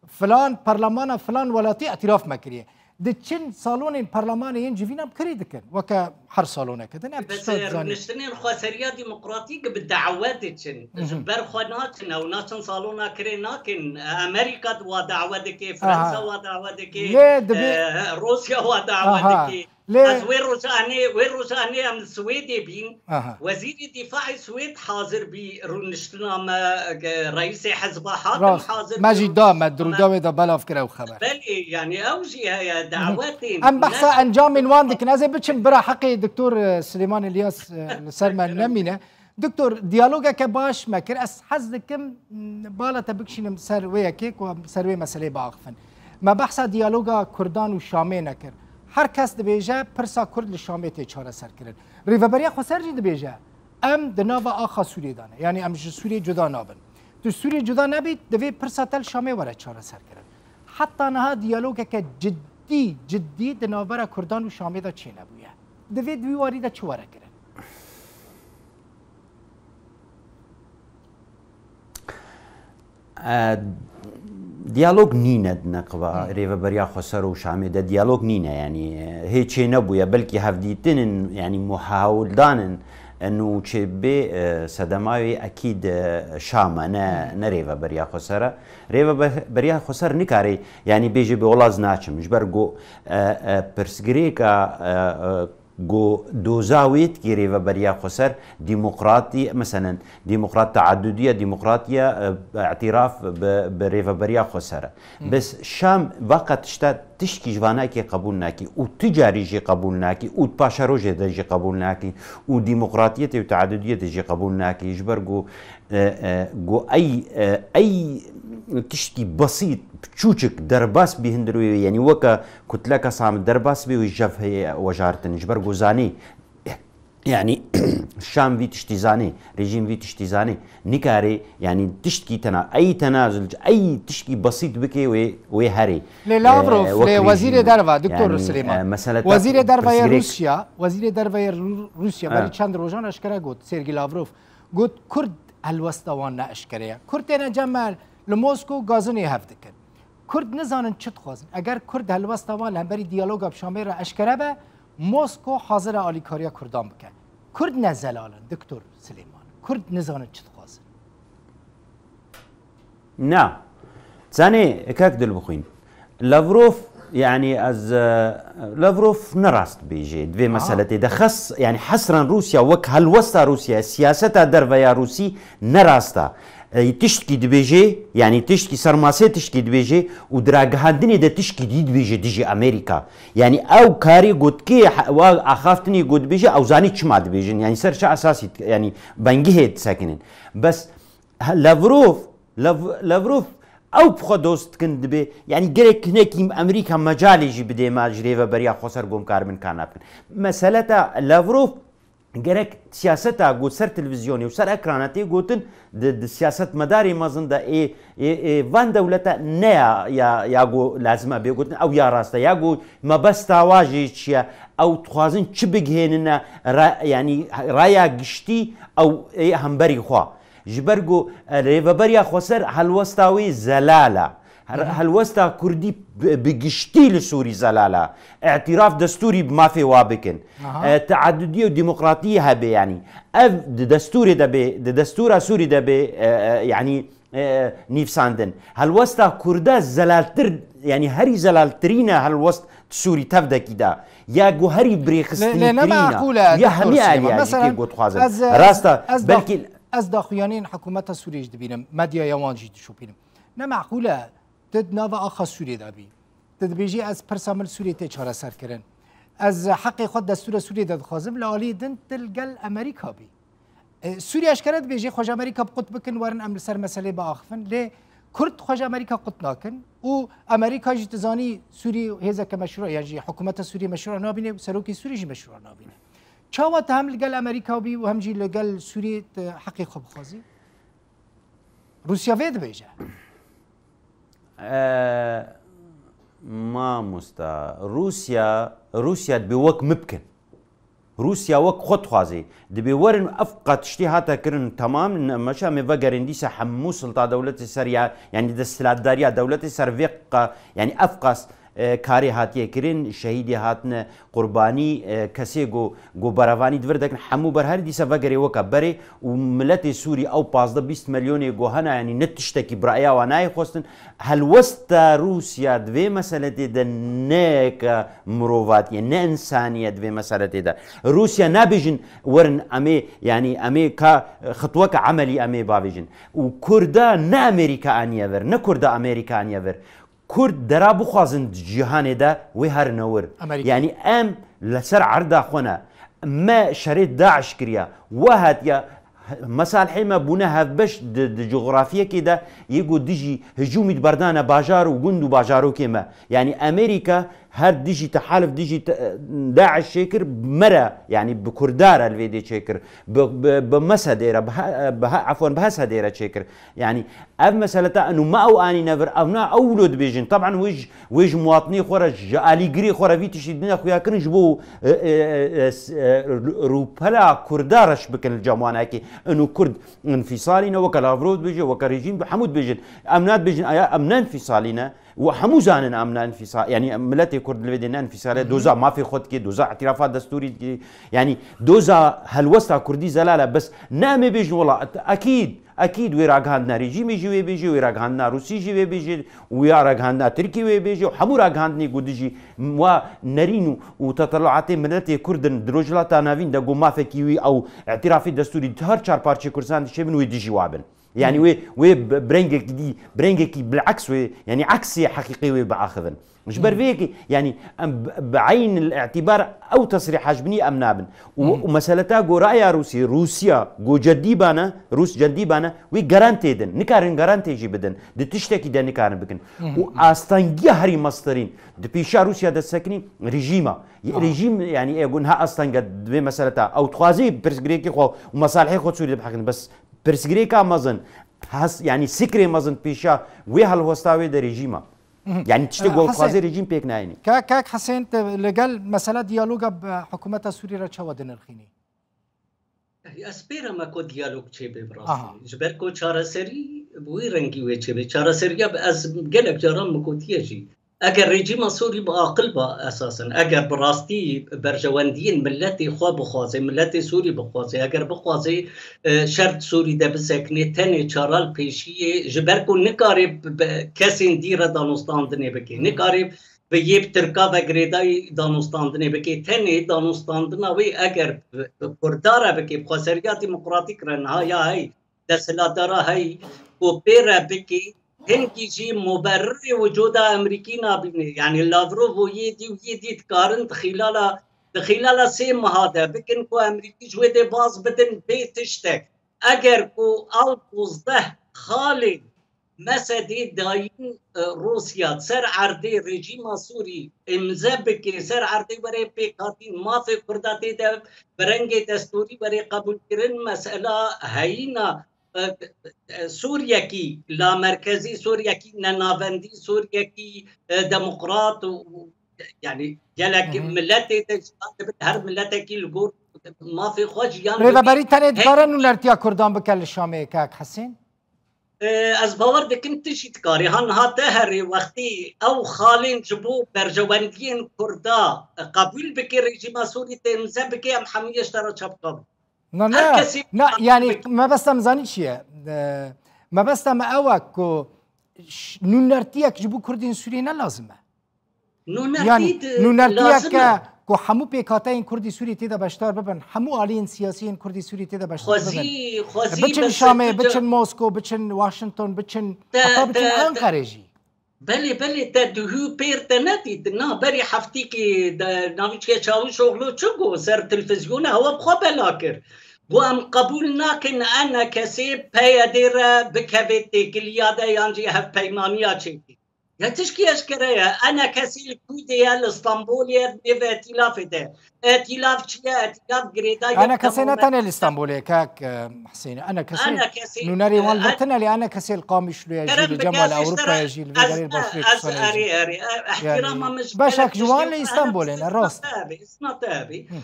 filan parlemana filan welatî îtîraf me kiriye. Diçin salonên parlemanê yên civîn em kirê dikin. Weke her saloneke din ev Bes tişta dizanî. rûniştinên xweseriya demokratîk bi dawe diçin. Mhm. Ji ber xwe naçin, ew naçin salona kirê nakin. Amerîka wa dawe dike, Fransa Aha. wa dawe dike, Lê dibê e, Rûsya wa dawe Aha. dike. Lê ez wê rojanê, wê rojanê em li Swêdê bîn. Aha. Wezîrê Dîfaê Swêd hazir bî rûniştina me, e, reîsê hizba hatim Rast. hazir Me bî jî da, me rûniştina me. Rûdawê de belav kir ew xeber. Belê, yani ew jî heye, dawetên Em behsa ne- encamên wan dikin. Ez ê biçim bira heqê Doktor, e, Silêman Îlyas, e, li ser me nemîne. Doktor, diyalogeke baş me kir. Ez hez dikim, m, bala te bikişînim ser wê yekê ku em ser wê meseleyê biaxifin. Me behsa diyaloga Kurdan û Şamê nekir. Her kes dibêje pirsa Kurd li Şamê tê çareserkirin. Rêveberiya Xweser jî dibêje, em di nava axa Sûriyê de ne. Yanî em ji Sûriyê cuda nabin. Tu Sûriyê cuda nebît, divê pirsa te li Şamê were çareserkirin. Heta niha diyalogeke cidî, cidî di navbera Kurdan û Şamê de çênebûye. Divê di wî warî de çi were kirin? E, diyalog nîne di neqba Hı. Rêveberiya Xweser û Şamê de diyalog nîne, yanî, e, hê çê nebûye, belkî hevdîtin in, yanî muhawildan in, e, nû çê bê, e, sedema wê ekîd, e, Şam e, ne, Hı. ne Rêveberiya Xweser e. Rêveberiya Xweser nikare, yanî bêje bê wela ez naçim. Ji ber ku, e, e, pirsgirêka, e, e, Ku doza wê dikê Rêveberiya Xweser demokratî, meselen, demokrat teadudiye, demokratiye, e, îtiraf bi, bi Rêveberiya Xweser e. Hı. Bes Şam veqa tişta tişkî ji vanakê qebûl nakî û tu carî jî qebûl nakî û di paşerojê de jî qebûl nakî û demokratiyetê û teadudiyetê jî qebûl nakî. Ji ber ku e, e, ku ey, e, ey tiştî besît, piçûçik derbas bî hundir wê, yanî weke kutleka samit derbas bî wê jev heye wejartin. Ji ber ku zanî, yanî Şam vî tiştî zanî, rejîm vî tiştî zanî, nikarê, yanî tiştkî tena, ey tenazul, ey tiştkî besît bike wê, wê herê. Lê Lavrov, E, wek lê wezîrê rejîm, derva, Doktor yanî, Silêman. e, meseleta Wezîrê derva yê pirsgirêk- Rûsya, wezîrê derva yê Rû-, Rûsya, Ha. berî çend rojan eşkere got, Sergî Lavrov. Got, Kurd helwesta wan ne eşkere ye. Kurd têne cem me li Mosko gazinê hev dikin. Kurd nizanin çi dixwazin. Eger Kurd helwesta wan li hemberî diyaloga bi Şamê re eşkere be, Mosko hazir e alîkariya Kurdan bike. Kurd ne zelal in, Doktor Silêman. Kurd nizanin çi dixwazin. Na. Zanê, kak Dilbixwîn. Lavrov, yanî ez, e, Lavrov ne rast dibêje. Di vê Aha. meseletê de xes, yanî hesren Rûsya wek helwesta Rûsya, siyaseta derve ya Rûsî ne rast e. E, tiştkî dibêje, yanî tiştkî ser masê tiştkî dibêje û di ragihandinê de tiştkî dî dibêje dijî Amerîka. Yanî ew karê gotkê, he-, wa axaftinê got dibêje, ew zanî çima dibêjin. Yanî ser çi esasî, yanî bengihê disekinin. Bes He, Lavrov, Lav-, Lavrov ew bi xwe dost dikin dibê, yanî gerek hinekî Amerîka mecalê jî bidê me ji Rêveberiya Xweser ku em karibin kar nakin. Meseleta Lavrov gerek siyaseta ku ser televîzyonê û ser ekrana tê gotin, di, di siyasetmedarê mezin de ê, ê, ê van dewleta ne ya, ya, ya ku lazim e bê gotin, ew ya rast e, ya ku mebesta wa jî çi ye, ew dixwazin çi bigihênine, ra-, yanî raya giştî ew ê hemberî xwe. Ji ber ku, e, Rêveberiya Xweser helwesta wê zelal e. Her-, Hı hı. helwesta Kurdî bi, bi giştî li Sûrî zelal e. Îtiraf destûrî bi mafê wa bikin. Aha. E, teadudiyê û demokratiyê hebe, yanî. Ev di destûrê de bê, di destûra Sûrî de bê, e, e, yanî, e, nîvsandin. Helwesta Kurda zelaltir, yanî herî zelaltirîne helwest Sûrî tevdekî de. Ya ku herî birêxistinîtirîne. Lê, lê ne meqûl e, Ya Doktor hemî Silêman. aliyê Mesela, jî kê ku dixwazin. ez, ez, Rasta, ez da- belkî Ez daxuyaniyên hikûmeta Sûriyê jî dibînim, medyaya wan jî dişopînim. Ne meqûl e, tu di nava axa Sûriyê de bî. Tu dibêjî, ez pirsa min li Sûriyê tê çareserkirin. Ez heqê xwe destûra Sûriyê de dixwazim, li aliyê din tu li gel Amerîka bî. E, Sûriye eşkere dibêje, xwe ji Amerîka bi qut bikin, werin em li ser meselê biaxifin. Lê Kurd xwe ji Amerîka qut nakin û Amerîka jî tu zanî Sûriyê hêzeke meşrû, yan jî hikûmeta Sûriyê meşrû nabîne û serokê Sûriyê jî meşrû nabîne. Çawa tu hem li gel Amerîka bî û hem jî li gel Sûriyê tu heqê xwe bixwazî? Rûsya vê dibêje. E, mamosta, Rûsya, Rûsya dibê wek min bikin. Rûsya wek xwe dixwazê. Dibê werin ev qat tiştê hate kirin temam, ne-, meşe em ê vegerin dîsa hemû silta dewletê ser ya, yanî desthilatdariya dewletê ser vê qa-, yanî ev qas e, karê hatiye kirin, şehîdê hatine qurbanî, e, kesê ku, ku berevanî di vir dekin, hemû ber herî dîsa vegerê weke berê û miletê Sûrî ew pazdeh bîst milyonê ku hene, yanî ne tiştekî bi reya wan nayê xwestin. Helwesta Rûsya di vê meseletê de ne yeke mirovatiye, ne insaniye di vê meseletê de. Rûsya nabêjin werin em ê, yanî em ê ka xitweke emelî em ê bavêjin. Û Kurda ne Amerîka aniye vir, ne Kurda Amerîka aniye vir. Kurd dera bixwazin di cîhanê de wê herine wir. Amerîka. Yanî em li ser erda xwe ne. Me şerê DAIŞ kiriya. We hatiya mesalhê me bûne hevbeş di, di cografiyekê de yê ku dijî hicûmî diberdane bajar û gund û bajarokê me. Yanî Amerîka her dijî tehalif dijî te-, DAIŞ çêkir mere, yanî bi Kurda re li vê dê çêkir. Bi, bi, bi Mesedê re, bi he-, bi he-, efwan, bi Hesedê re çêkir. Yanî ev mesele ta eno me ew anîne vir, ev na ew wilo dibêjin. Teban wê ji, wê ji muwatinê xwe re, ji alîgirê xwe re vî tiştî dine xuya kirin ji bo, e, e, e, s-, e, rûpela Kurda reş bikin li cem wan. Eke eno Kurd înfîsalî ne, weke Lavrov dibêje, weke rejîm, hemû dibêjin. Em nadibêjin, aya em ne înfîsalî ne. Û hemû zanin em ne înfîsa-, yanî em miletê Kurd li vê dê ne înfîsal e, Hı hı. doza mafê xwe dikê, doza îtirafa destûrî dikê. Yanî doza helwesta Kurdî zelal e, bes ne em ê bêjin wela, et-, ekîd, ekîd wê ragihandina rejîmê jî wê bêjê, wê ragihandina Rûsî jî wê bêjê, û ya ragihandina Tirkî wê bêjê, û hemû ragihandinê ku dijî wa nerîn û, û teteluatê miletê Kurd in di Rojhilata Navîn de ku mafekî wî ew îtirafê destûrî di her çar parçeyê Kurdistan dişê bin wê dijî wa bin. Yanî Hmm. wê, wê bi, bi rengekî dî, bi rengekî bileks wê, yanî eksê heqîqê wê biaxivin. Ji ber Hmm. vê yekê, yanî em bi, bi eyn îtîbar ew tesrîha ji binî em nabin. Û, Hmm. û meseleta goraya Rûsî, Rûsya, go cedî bane, Rûs cedî bane, wê garantê din. Nikarin garantê jî bidin. Di tiştekî de nikarin bikin. Hmm. Û astengiya herî mestirîn, di pêşiya Rûsya de sekinî rejîma. Ye Aha. rejîm, yanî ê gun ha astenge di vê meseleta. Ew dixwazî pirsgirêkê xwe û mesalihê xwe Sûrî de biheqin. Bes pirsgirêka mezin, hes-, yanî sikrê mezin pêşiya wê helwesta wê de rejîm e. Mhm. Yanî tiştê Ee, ku Hesên, dixwaze rejîm pêk nayînî. Kak, Kak Hesên, te li gel mesela diyaloga bi hikûmeta Sûrî re çawa dinirxînî? Ez pê re me ku diyalog çêbe bi rastî. Aha. Ji ber ku çareserî bi wî rengî wê çêbe. Çareseriya bi ez gelek caran min gotiye jî. Eger rejîma Sûrî bi aqil ba esasen, eger bi rastî berjewendiyên miletê xwe bixwaze, miletê Sûrî bixwaze, eger bixwaze, e, şer di Sûrî de bisekine, tenê çara li pêşiyê, ji ber ku nikare bi, bi kesên dî re danûstandinê bike, Hmm. nikare bi yê bi Tirka ve girêdayî danûstandinê bike, tenê danûstandina wê eger bi, bi Kurda re bike, bi xweseriya demokratîk re niha ya hey, desthilatdara hey ku pê re bike, hingî jî muberirê wicuda Amerîkî nabîne. Yanî Lavrov û yê dî û yê dî dikarin di xîlala, di xîlala sê meha de bikin ku Amerîkî ji wê dê baz bidin bê tiştek. Eger ku ew duzdeh xalên Mesedê dayîn, e, Rûsya ser erdê rejîma Sûrî îmze bike, ser erdê were pêkhatîn, mafê Kurda tê de bi rengê destûrî were qebûlkirin, mesela heyîna, e, e, Sûriyekî lamerkezî, Sûriyekî nenavendî, Sûriyekî, e, demokrat û, û, yanî gelek Hı hı. miletê de jiyan dibin, her miletekî li gor mafê xwe jiyan dibin. Rêveberî tenê He- dikare nûnertiya Kurdan bike li Şamê, Kak Hesên? E, ez bawer dikim tu jî dikarî. Ha niha te herê wextî ew xalên ji bo berjewendiyên Kurda, e, qebûl bike, rejîma Sûrî tê îmze bike, em hemû yê ji te re çapka bin. Na, Her na, kesî na, yanî mebesta min zanî çi ye? E, mebesta me ew e ku ş-, nûnertiyek ji bo Kurdên Sûriyê ne lazim e. Nûnertî Yanî, di-, nûnertiyeke lazim e. ku hemû pêkhateyên Kurdî Sûrî tê de beşdar bibin, hemû aliyên siyasî yên Kurdî Sûrî tê de beşdar Xwezî, bibin. xwezî Biçin bes Şamê, tu biçin Mosko, biçin Washington, biçin, Te, heta biçin te, te Anqerê jî. Belê, belê, te duhû pêr te nedît. Na, berî heftîkê de navîçke Çavuşoglu çi got ser televîzyonê hewa bi xwe bela kir. Got, em qebûl nakin ENKSê PYDê re bikeve têkiliya de yan jî hevpeymaniya çêkê. Ya tişkî eşkere ye. ENKSê li ku de ye? Li Stenbolê ye, nêv îtîlafê de. Îtîlaf çi ye? Îtîlaf girêdayî ENKSê ne tenê li Stenbolê ye, kak, e, Husênê. ENKSê, ENKSê, nûnerê wan e, li vir tune, lê ENKSê li Qamişlo ye jî, Kerem li bike, Cemal ez ji te Ewropa re, ye jî, li vê ez, derê baş vê ez, kuşanê jî. Erê, erê, e, Yani, ehtirama min ji te re beşek ji wan li tiştê Îstanbulê ne, rast. Tabii, isna tabii. Hı.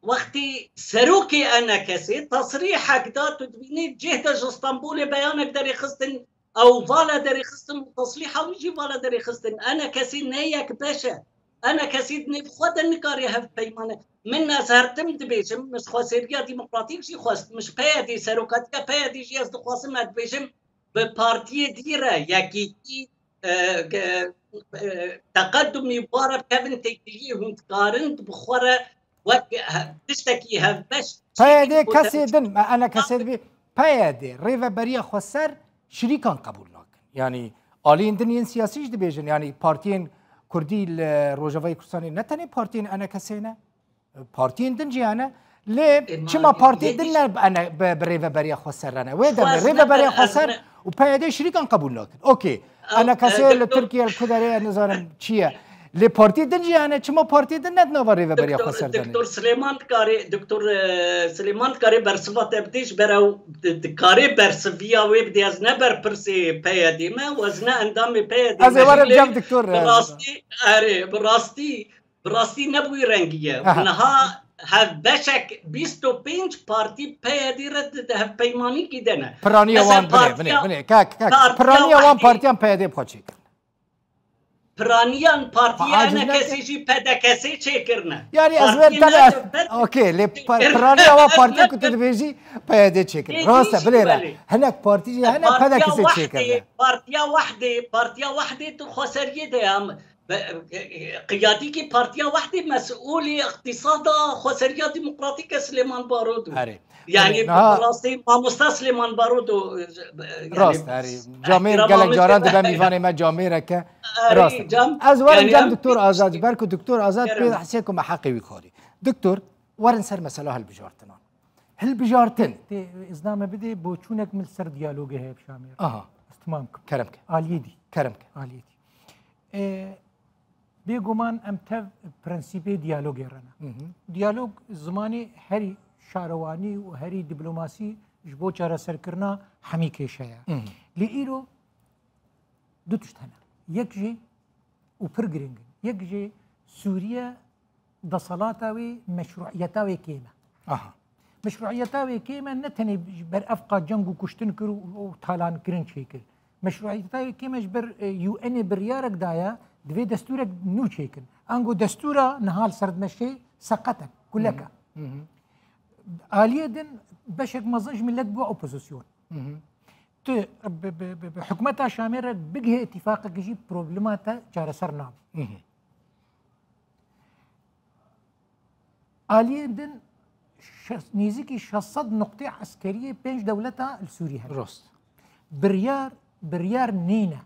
Wextî serokê ENKSê tesrîhek da, tu dibînî cih de ji Stenbolê beyanek derêxistin, Ew vala derêxistin û teslîha wî jî vala derêxistin. ENKSê ne yek beş e. ENKSê di nêv xwe de nikare hevpeymane. Min ez her tim dibêjim, min ji xweseriya demokratîk jî xwest, min ji PYDê, serokatiya PYDê jî ez dixwazim, ez dibêjim, bi partiyê dî re, Yekîtî, e, e, e, Teqedumî, ware bikevin têkiliyê, hûn dikarin bi xwe re wek he-, tiştekî hevbeş PYD kesê din, me ene kesê dibî, PYD, Rêveberiya Xweser şirîkan qebûl nakin. Yanî aliyên din yên siyasî jî dibêjin, yanî partiyên Kurdî li Rojavayê Kurdistanê ne tenê partiyên ENKSê ne, partiyên din jî hene. Lê çima partiyê din ne bi, ene, bi, bi Rêveberiya Xweser re ne? Wê demê Rêveberiya Xweser û PYD şirîkan qebûl nakin. Okey. ENKSê li Tirkiye, li ku derê ye, nizanim çi ye. Lê partiyê din jî hene, çima partiyê din ne di nava Rêveberiya Xweser de ne? Doktor Silêman dikarê, Doktor, e, Silêman dikarê bersiva te bidê, ji ber ew di-, dikarê bersiviya wê bidê, ez ne berpirsê PYDê me û ez ne endamê PYDê me. Ez ê werim cem doktor, e, bi rastî, erê, bi rastî, bi rastî ne bi wî rengî ye. Aha. Niha hevbeşek bîst û pênc partî PYDê re di, di hevpeymanîkî de ne. Piraniya wan, binê, binê, binê, kak, kak. Piraniya wan partiyan PYDê bi xwe çêkir. Piraniyan partiya ENKSê jî PDKSê çêkirine. Yanî ez ver tane, okey, lê pa-, piraniya wan partiya ku tu dibêjî PYDê çêkir. Rast e, bilêre. Hinek partî jî hene PDKSê çêkirine. Partiya Wehdê, Partiya Wehdê tu xweseriyê de ya. Qiyadîkî Partiya Wehdê mesûlê îqtîsada xweseriya demokratîk e Silêman Barot o. Erê. Yanî bi rastî mamosta Silêman Barot o, e, yanî rast, erê. Camêr gelek caran dibe mîvanê me camêreke. Rast. Ez werim cem Doktor Azad, ji ber ku Doktor Azad pê hesê ku me heqê wî xwarî. Doktor, werin ser mesela hilbijartinan. Hilbijartin. Tê, îzna me bidê, boçûnek min li ser diyalogê heye bi Şamêr. Aha. Ez timam kim. Kerem ke. Aliyê dî. Kerem ke. Aliyê dî. E, Bêguman em tev prensîpê diyalogê re ne. Hı hı. Diyalog zimanê herî şarewanî û herî diplomasî ji bo çareserkirina hemî kêşe ye. Hı hı. Lê îro du tişt hene. Yek jê û pir giring in. Yek jê Sûriye desalata wê, meşruiyeta wê kêm e. Aha. Meşruiyeta wê kêm e, ne tenê ji ber evqa ceng û kuştin kir û, û talankirin çêkir. Meşruiyeta wê kêm e ji ber, e, U N'ê biryarek daye, divê destûrek nû çêkin. Ango destûra niha li ser dimeşê seqet e, kulek e. Hı hı. Hı hı. Aliyê din beşek mezin ji millet bû opozisyon. Hı hı. Tu bi, bi, bi, bi hikûmeta Şamê re bigihê îtîfaqekî jî problema te çareser nabe. Hı hı. Aliyên din şe-, nêzîkî şeş sed nuqtê eskeriyê pênc dewleta li Sûrî hene. Rast. Biryar, biryar nîne.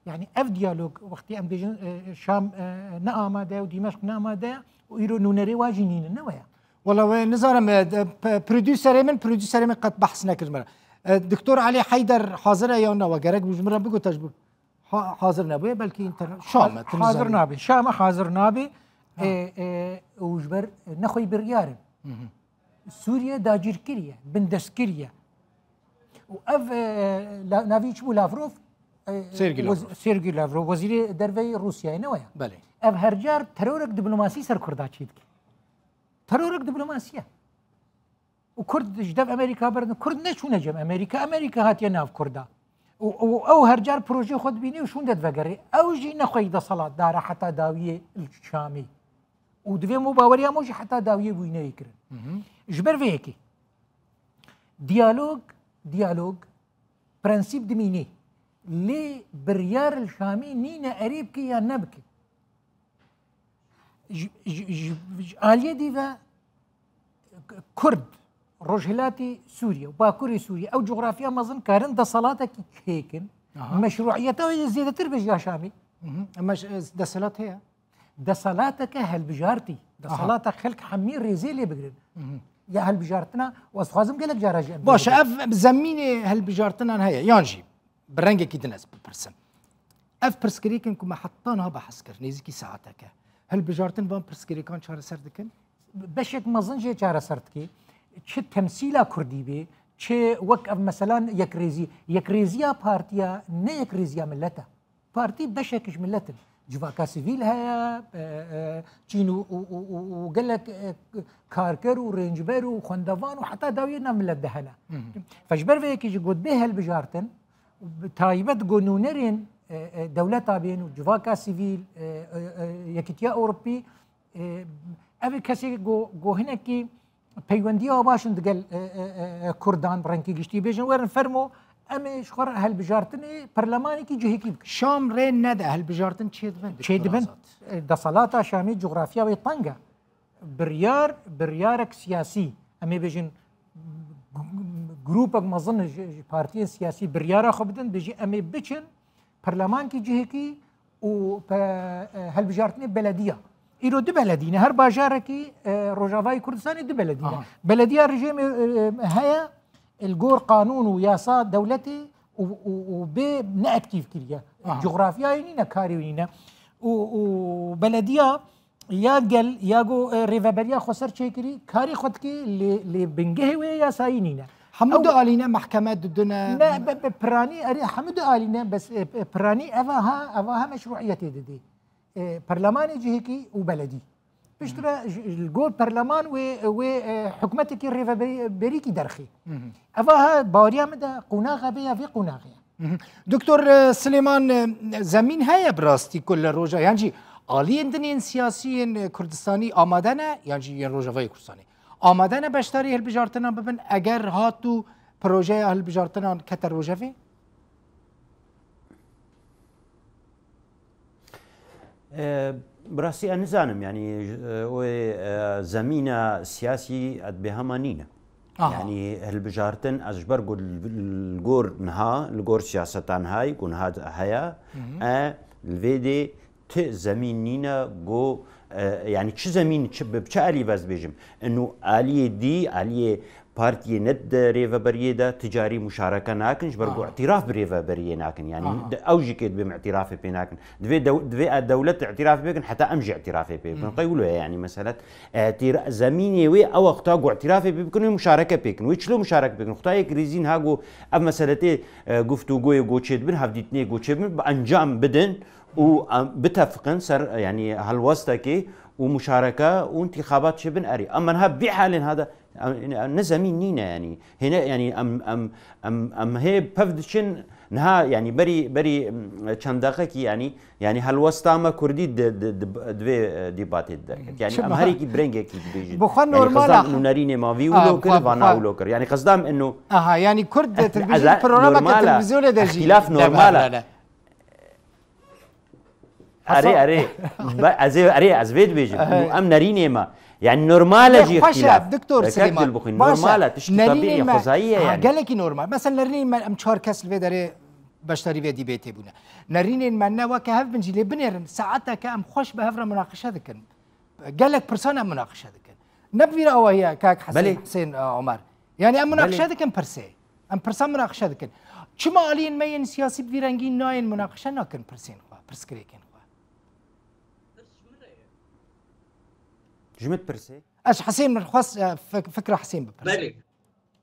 Yani ev diyalog, wextî em dibêjin, e, Şam, e, ne amade ye û Dîmeşq ne amade ye û îro nûnerê wa jî nîne, ne weye? Wala wê nizanim, e, de, p-, prodûserê min, prodûserê min qet behs nekir ji min re. E, Doktor Elî Heyder hazir e ya na? We gerek bû ji min re bigot, ez ji bo Ha-, hazir nebûye, belkî internet. Şam e, tu hazir nizanî. Nabe. Şam e, hazir nabe. Ha. E, e, û ji ber nexweyî biryar in. Hı hı. Sûriye dagîr kiriye, bindest kiriye. Û ev, e, la-, navî çi bû, Lavrov? E, Sergî wez-, Lavrov. Sergî Lavrov, wezîrê derveyî Rûsyayê, ne weye? Belê. Ev her car terorek diplomasî ser Kurda çêdike. Terorek diplomasî ye. Û Kurd ji dev Amerîka berdin. Kurd neçûne cem Amerîka. Amerîka hatiye nav Kurda. Û, û ew her car projeyê xwe dibîne û şûnde divegerê. Ew jî nexweyî deselatdar e heta dawiyê li Şamê. Û divê mo baweriya mo jî heta dawiyê wî neyê kirin. Hı hı. Ji ber vê yekê diyalog, diyalog, prensîp dimînê. Lê biryar li Şamê nîne erê bike ya nebike. Ji, ji, ji, ji aliyê dî ve Kurd, Rojhilatê Sûriye û Bakurê Sûriye, ew coğrafya mezin karin desalatekî çêkin. Aha. Meşruiyeta wê zêdetir be ji ya Şamê. Hı hı. Ama ş-, e, desalat heye. Desalateke helbijartî. Aha. Desalata xelk hemî rêzê lê bigirin. Hı hı. Ya helbijartina, û ez dixwazim gelek cara jî em Baş e, bêjin. Ev zemînê helbijartinan heye, yan jî bi rengekî din ez bipirsim. Ev pirsgirêk in ku me heta niha behs kir, nêzîkî saeteke. Hilbijartin van pirsgirêkan çareser dikin? Beşek mezin jê çareser dike. Çi temsîla Kurdî bê, çi wek ev meselan yekrêzî. Yekrêziya partiya ne yekrêziya millet e. Partî beşek ji millet in. Civaka sivîl heye, e, e, çîn û, û, û, û, û gelek, e, karker û rêncber û xwendevan û heta dawiyê nav millet de hene. Hı hı. Fe ji ber vê yekê jî got bê helbijartin, Bi taybet ku nûnerên, e, e, dewleta bên û civaka sivîl, e, e, e, Yekîtiya Ewropî, e, ev ê kesê ku, ku hinekî peywendiya baş in digel, e, e, e, e, Kurdan bi rengkî giştî bêjin, werin fermo, em ê ji xwe re hilbijartinê perlemanekî cihekî bikin. Şam rê nede, hilbijartin çêdibin, Doktor Çêdibin. Azad. E, desalata Şamê cografya wê teng e. Biryar, biryarek siyasî, em ê bêjin, g-, grûpek mezin ji, ji partiyên siyasî biryara xwe bidin, bêjî em ê biçin perlemankî cihekî û pe-, e, hilbijartinê belediya. Îro du beledî ne, her bajarekî, e, Rojavayê Kurdistanê du beledî ne. Aha. Belediya rejîmê, e, e, heye, li gor qanûn û yasa dewletê û, û, û bê neaktîv kiriye. Aha. Cografyayê nîne, karê wî nîne. Û, û belediya ya gel, ya go, e, rêveberiya xweser çêkirî, karê xwe dikê, lê, lê bingehê wê yasayî nîne. Hemû Ew dialîne, mehkeme didine. Ne, bi, bi piranî, erê, hemû dialîne, bes, e, e, piranî eva ha, eva ha meşruiyetê didê. E, perlemanê cihekî û beledî. Piştre ji, ji gor perleman wê, wê, e, hikûmetekî rêveberî-, berîkî derxî. Eva ha baweriya min de qonaxa vê ya vê qonaxê ye. Doktor, e, Silêman, e, zemîn heye bi rastî ku li roja, yan jî aliyên din yên siyasî yên, e, Kurdistanî amade ne, yan jî yên Rojavayê Kurdistanê amade ne beşdarî hilbijartinan bibin, eger hat û projeya hilbijartinan kete rojevê? E, bi rastî ez nizanim, yanî, e, wê, e, zemîna siyasî ez bêhema nîne. Aha. Yanî hilbijartin ez ji ber ku li, li gor niha, li gor siyaseta nihayî ku niha heye, e, li vê dê ti zemîn nîne ku, e, yanî çi zemîn, çi, bi çi alî ez bêjim? Ino aliyê dî, aliyê partiyê ne di rêveberiyê de ticarî muşareke nakin, ji ber ku Aha. îtîraf bi rêveberiyê nakin. Yanî Aha. di, ew jî kê dibê em îtîrafê pê nakin. Divê dew-, divê e dewlet îtîrafê pê bikin, heta em jî îtîrafê pê bikin. Hmm. Qey wilo ye, yanî meselet, e, tîra-, zemînê wê ew wexta ku îtîrafê pê bikin, wê muşareke pê kin. Wê çilo muşareke pê kin? Xwedayê rêzî niha ku ev meseletê, e, guftûgoyê ku çêdibin, hevdîtinê ku çêdibin, bi encam bidin û, e, bitefiqin ser, yanî helwestekê û muşareke û întîxabat çêbin erê. Em niha vî halên hada, em, em ne zemîn nîne yanî. Hêne yanî em, em, em, em hê pev diçin niha yanî berî, berî, em, çend deqekî yanî, yanî helwesta me kurdî di, di, di, di vê, e, dîbatê de derket. Yanî Çima? Em herêkî bi rengekî dibêjin. Bi xwe Yanî normal xizam e. nûnerînê ma vî Ha, wilo bi kir, xwe, bi vana xwe. wilo kir. Yanî xizam ino Aha, yanî Kurd Ez, televîzyonê ez, programeke normal e. televîzyonê de jî Îhtîlaf normal e. Erê, Hasan. erê. Be-, ez ê, erê, ez vê dibêjim. Ehe. Û em nerînê me. Yani normal e Lê jî xweş e, ihtilaf. Doktor Reket Silêman. Gul bixwîn. Baş e. Normal e. Tiştî Nerînê tabîî ye, me, xwezayî ye ha, yani. Gelekî normal. Mesela nerînê me em çar kes li vê derê beşdarî vê dîbêtê bûne. Nerînên me ne weke hev bin jî lê binêrin. Saeteke em xweş bi hev re munaqişe dikin. Gelek pirsan em munaqişe dikin. Ne bi vî re awahî ye, kak Hesên, Belê. Hesên, e, Omer. Yani em munaqişe Belê. dikin pirsê. Em pirsan munaqişe dikin. Çima aliyên me yên siyasî bi vî rengî nayên munaqişe nakin pirsên xwe, pirsgirêkên xwe? Ji min pirsê. Ez Hesên min xwest, e, fik-, fikra Hesên bipirsim. Belê.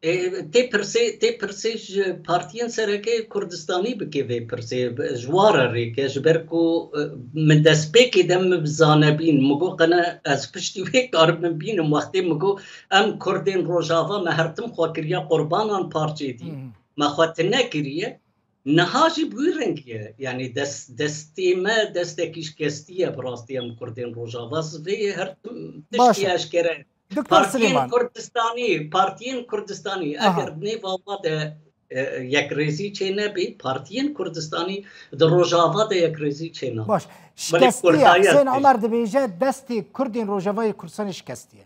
E, tê pirsê, tê pirsê ji partiyên sereke Kurdistanî bike vê pirsê. Ji wa re rêke, ji ber ku, e, min destpêkê de min bi zanebîn, min got qene ez piştî wê karim min bînim, wextê min got em Kurdên Rojava me her tim xwe kiriye qurbanan parçê dî. Hmm. Me xwe tune kiriye. Niha jî bi wî rengî ye. Yanî dest, destê me destekî şikestî ye, bi rastî em Kurdên Rojava. Sivê ye her tim Baş tiştî e. eşkere ye. Doktor Partiyên Silêman. Kurdistanî, partiyên Kurdistanî, Aha. eger di nêva wan de, e, yekrêzî çê nebî, partiyên Kurdistanî di Rojava de yekrêzî çê nabe. Baş. Belê Şikestiye. Kurdayan Hüseyin tê. Omer dibêje destê Kurdên Rojavayê Kurdistanê şikestiye.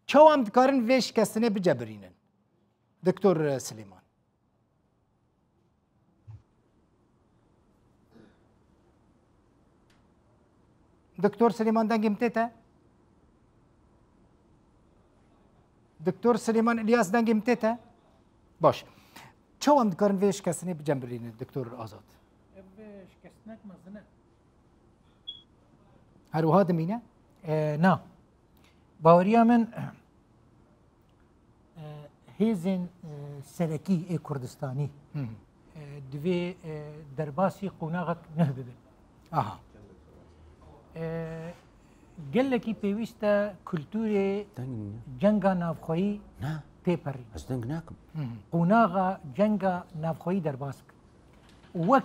Çawa em dikarin vê şikestinê bicebirînin? Doktor, e, Silêman. Doktor Silêman, dengê min tê te? Doktor Silêman İlyas, dengê min tê te? Baş. Çawa em dikarin vê şikestinê bicembirînin, Doktor Azad? Ev, e, şikestinek mezin e. Her wiha dimîne? E, na. Baweriya min, e, hêzên, e, serekî ê Kurdistanî, Hı hı. e, divê, e, derbasî qonaxek nuh bibin. Aha. E, gelekî pêwîst e kulturê Deng nîne. cenga navxweyî Ne. têperîn. Ez deng nakim. Hı hı. Qonaxa cenga navxweyî derbas bikin. Wek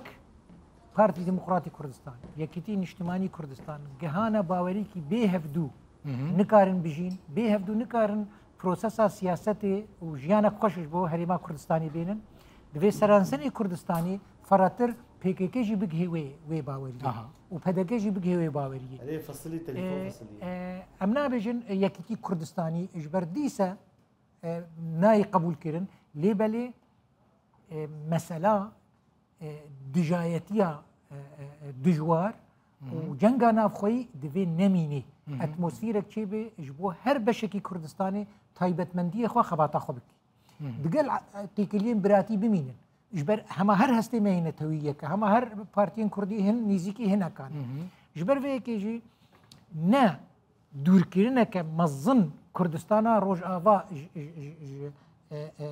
Partî Demokratî Kurdistan, Yekîtî Niştimanî Kurdistan, gihana bawerîkî bê hevdû Hı hı. nikarin bijîn, bê hevdû nikarin prosesa siyasetê û jiyanek xweş ji bo herêma Kurdistanê bênin. Divê seranserê Kurdistanê feratir P K K jî bigihê wê, wê baweriyê. Aha. Û P D K jî bigihê wê baweriyê. Erê, fesilî, telefon Ee, fesilî. e, em nabêjin, e, Yekîtî Kurdistanî ji ber dîse, e, nayê qebûl kirin. Lê belê, e, mesela, e, dijayetiya, e, e, e, dijwar Hı hı. û cenga navxweyî divê nemînê. Hı hı. Atmosferek çêbe ji bo her beşekî Kurdistanê taybetmendiyê xwe, xebata xwe bike. Hı hı. Digel, e, têkiliyên biratî bimînin. Ji ber hema her hestê me hê netewî yek e. Hema her partiyên kurdî hin nîzîkî hinekan. Hı hı. Ji ber vê yekê jî ne dûrkirineke mezin Kurdistana Rojava ji, ji, ji, ji, e, e, e,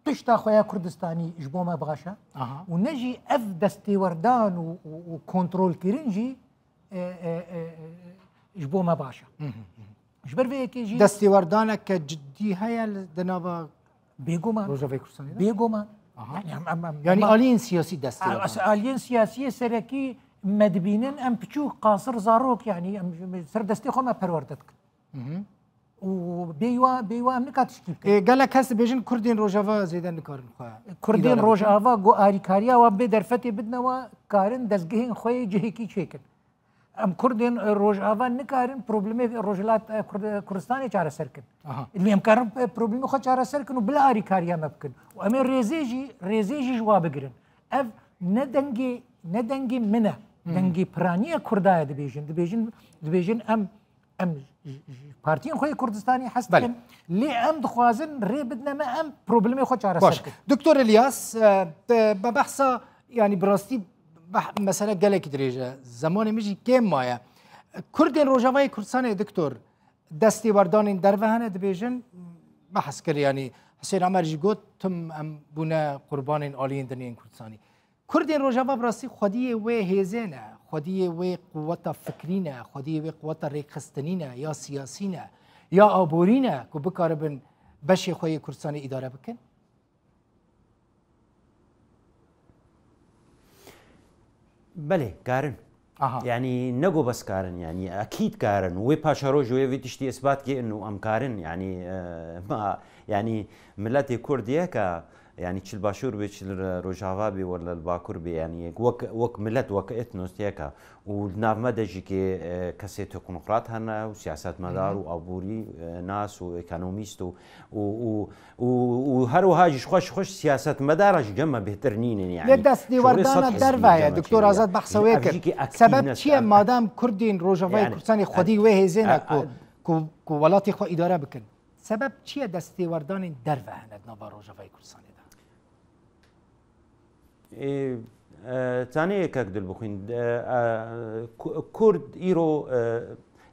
pişta xwe ya Kurdistanî ji bo me baş e. Aha. Û ne jî ev destêwerdan û, û, û kontrolkirin jî, e, e, e, e, ji bo me baş e. Hı hı, hı hı. Ji ber vê yekê jî Destêwerdaneke cidî heye li, di nava Bêguman. Rojavayê Kurdistanê de? Bêguman. Aha. Yani em, em, em, Yanî em, aliyên siyasî destêwerdan. Aliyên siyasiyê serekî me dibînin, em piçûk, qasir, zarok, yani em ser destê xwe me perwerde dikin. Hı hı. Û bêywa, bêywa em nika tişkî bikin. E, gelek kes dibêjin Kurdên Rojava zêde nikarin xwe Kurdên idare bikin. Rojava ku arîkariya wan bê derfetê bidine wa, karin dezgehên xwe yê cihekî çêkin. Em Kurdên, e, Rojava nikarin problemê Rojhilat, e, Kurd-, Kurdistanê çareser kin. Aha. Lê em karin, e, problemê xwe çareser kin û bila arîkariya me bikin. Û em ê rêzê jî, rêzê jî ji wa bigirin. Ev ne dengê, ne dengê min e. Hmm. Dengê piraniya Kurda ye dibêjin. Dibêjin, dibêjin em, em ji, ji partiyên xwe yê Kurdistanê hez Belê. dikin. Lê em dixwazin rê bidine me, em problemê xwe çareser Baş. kin. Doktor Îlyas, e, te, me behsa, yani bi rastî beh-, mesele gelekî dirêj e. Zemanê min jî kêm maye. Kurdên Rojavayê Kurdistanê, doktor, destêwerdanên derve hene dibêjin, behs kir, yani Husên Emer jî got, tim em bûne qurbanên aliyên din yên Kurdistanê. Kurdên Rojava bi rastî xwediyê wê hêzê ne, xwediyê wê quweta fikrî ne, xwediyê wê quweta rêkxistinî ne, ya siyasî ne, ya aborî ne ku bikaribin beşê xwe yê Kurdistanê îdare bikin? Belê, karin. Aha. Yani, ne go bes karin, yani, ekîd karin. Wê paşeroj wê vî tiştî isbat kirin û em karin, yani, e, ma, yani, miletê Kurd yek e, yani, çi li Başûr bê, çi li Rojava bê, wele li Bakur bê, yani, wek, wek milet, wek etnos yek e. Û li nav me de jî kê, e, kesê teknokrat hene û siyasetmedar Hı hı. û aborî, e, nas û ekonomîst û, û, û, û, û her wiha jî ji xwe, ji xwe siyasetmedara ji cem me bêhtir nînin, yani. Lê destêwerdana derve ye, Doktor Azad behsa wê kir. Sebeb çi ye madem Kurdên Rojavayê Kurdistanê xwedî wê hêzê ne ku, ku, ku welatê xwe îdare bikin? Sebeb çi ye destêwerdanên derve hene di nava Rojavayê Kurdistanê de? Ê, e, tanê yekek dil bixwîn. E, e, Ku-, Kurd îro, e,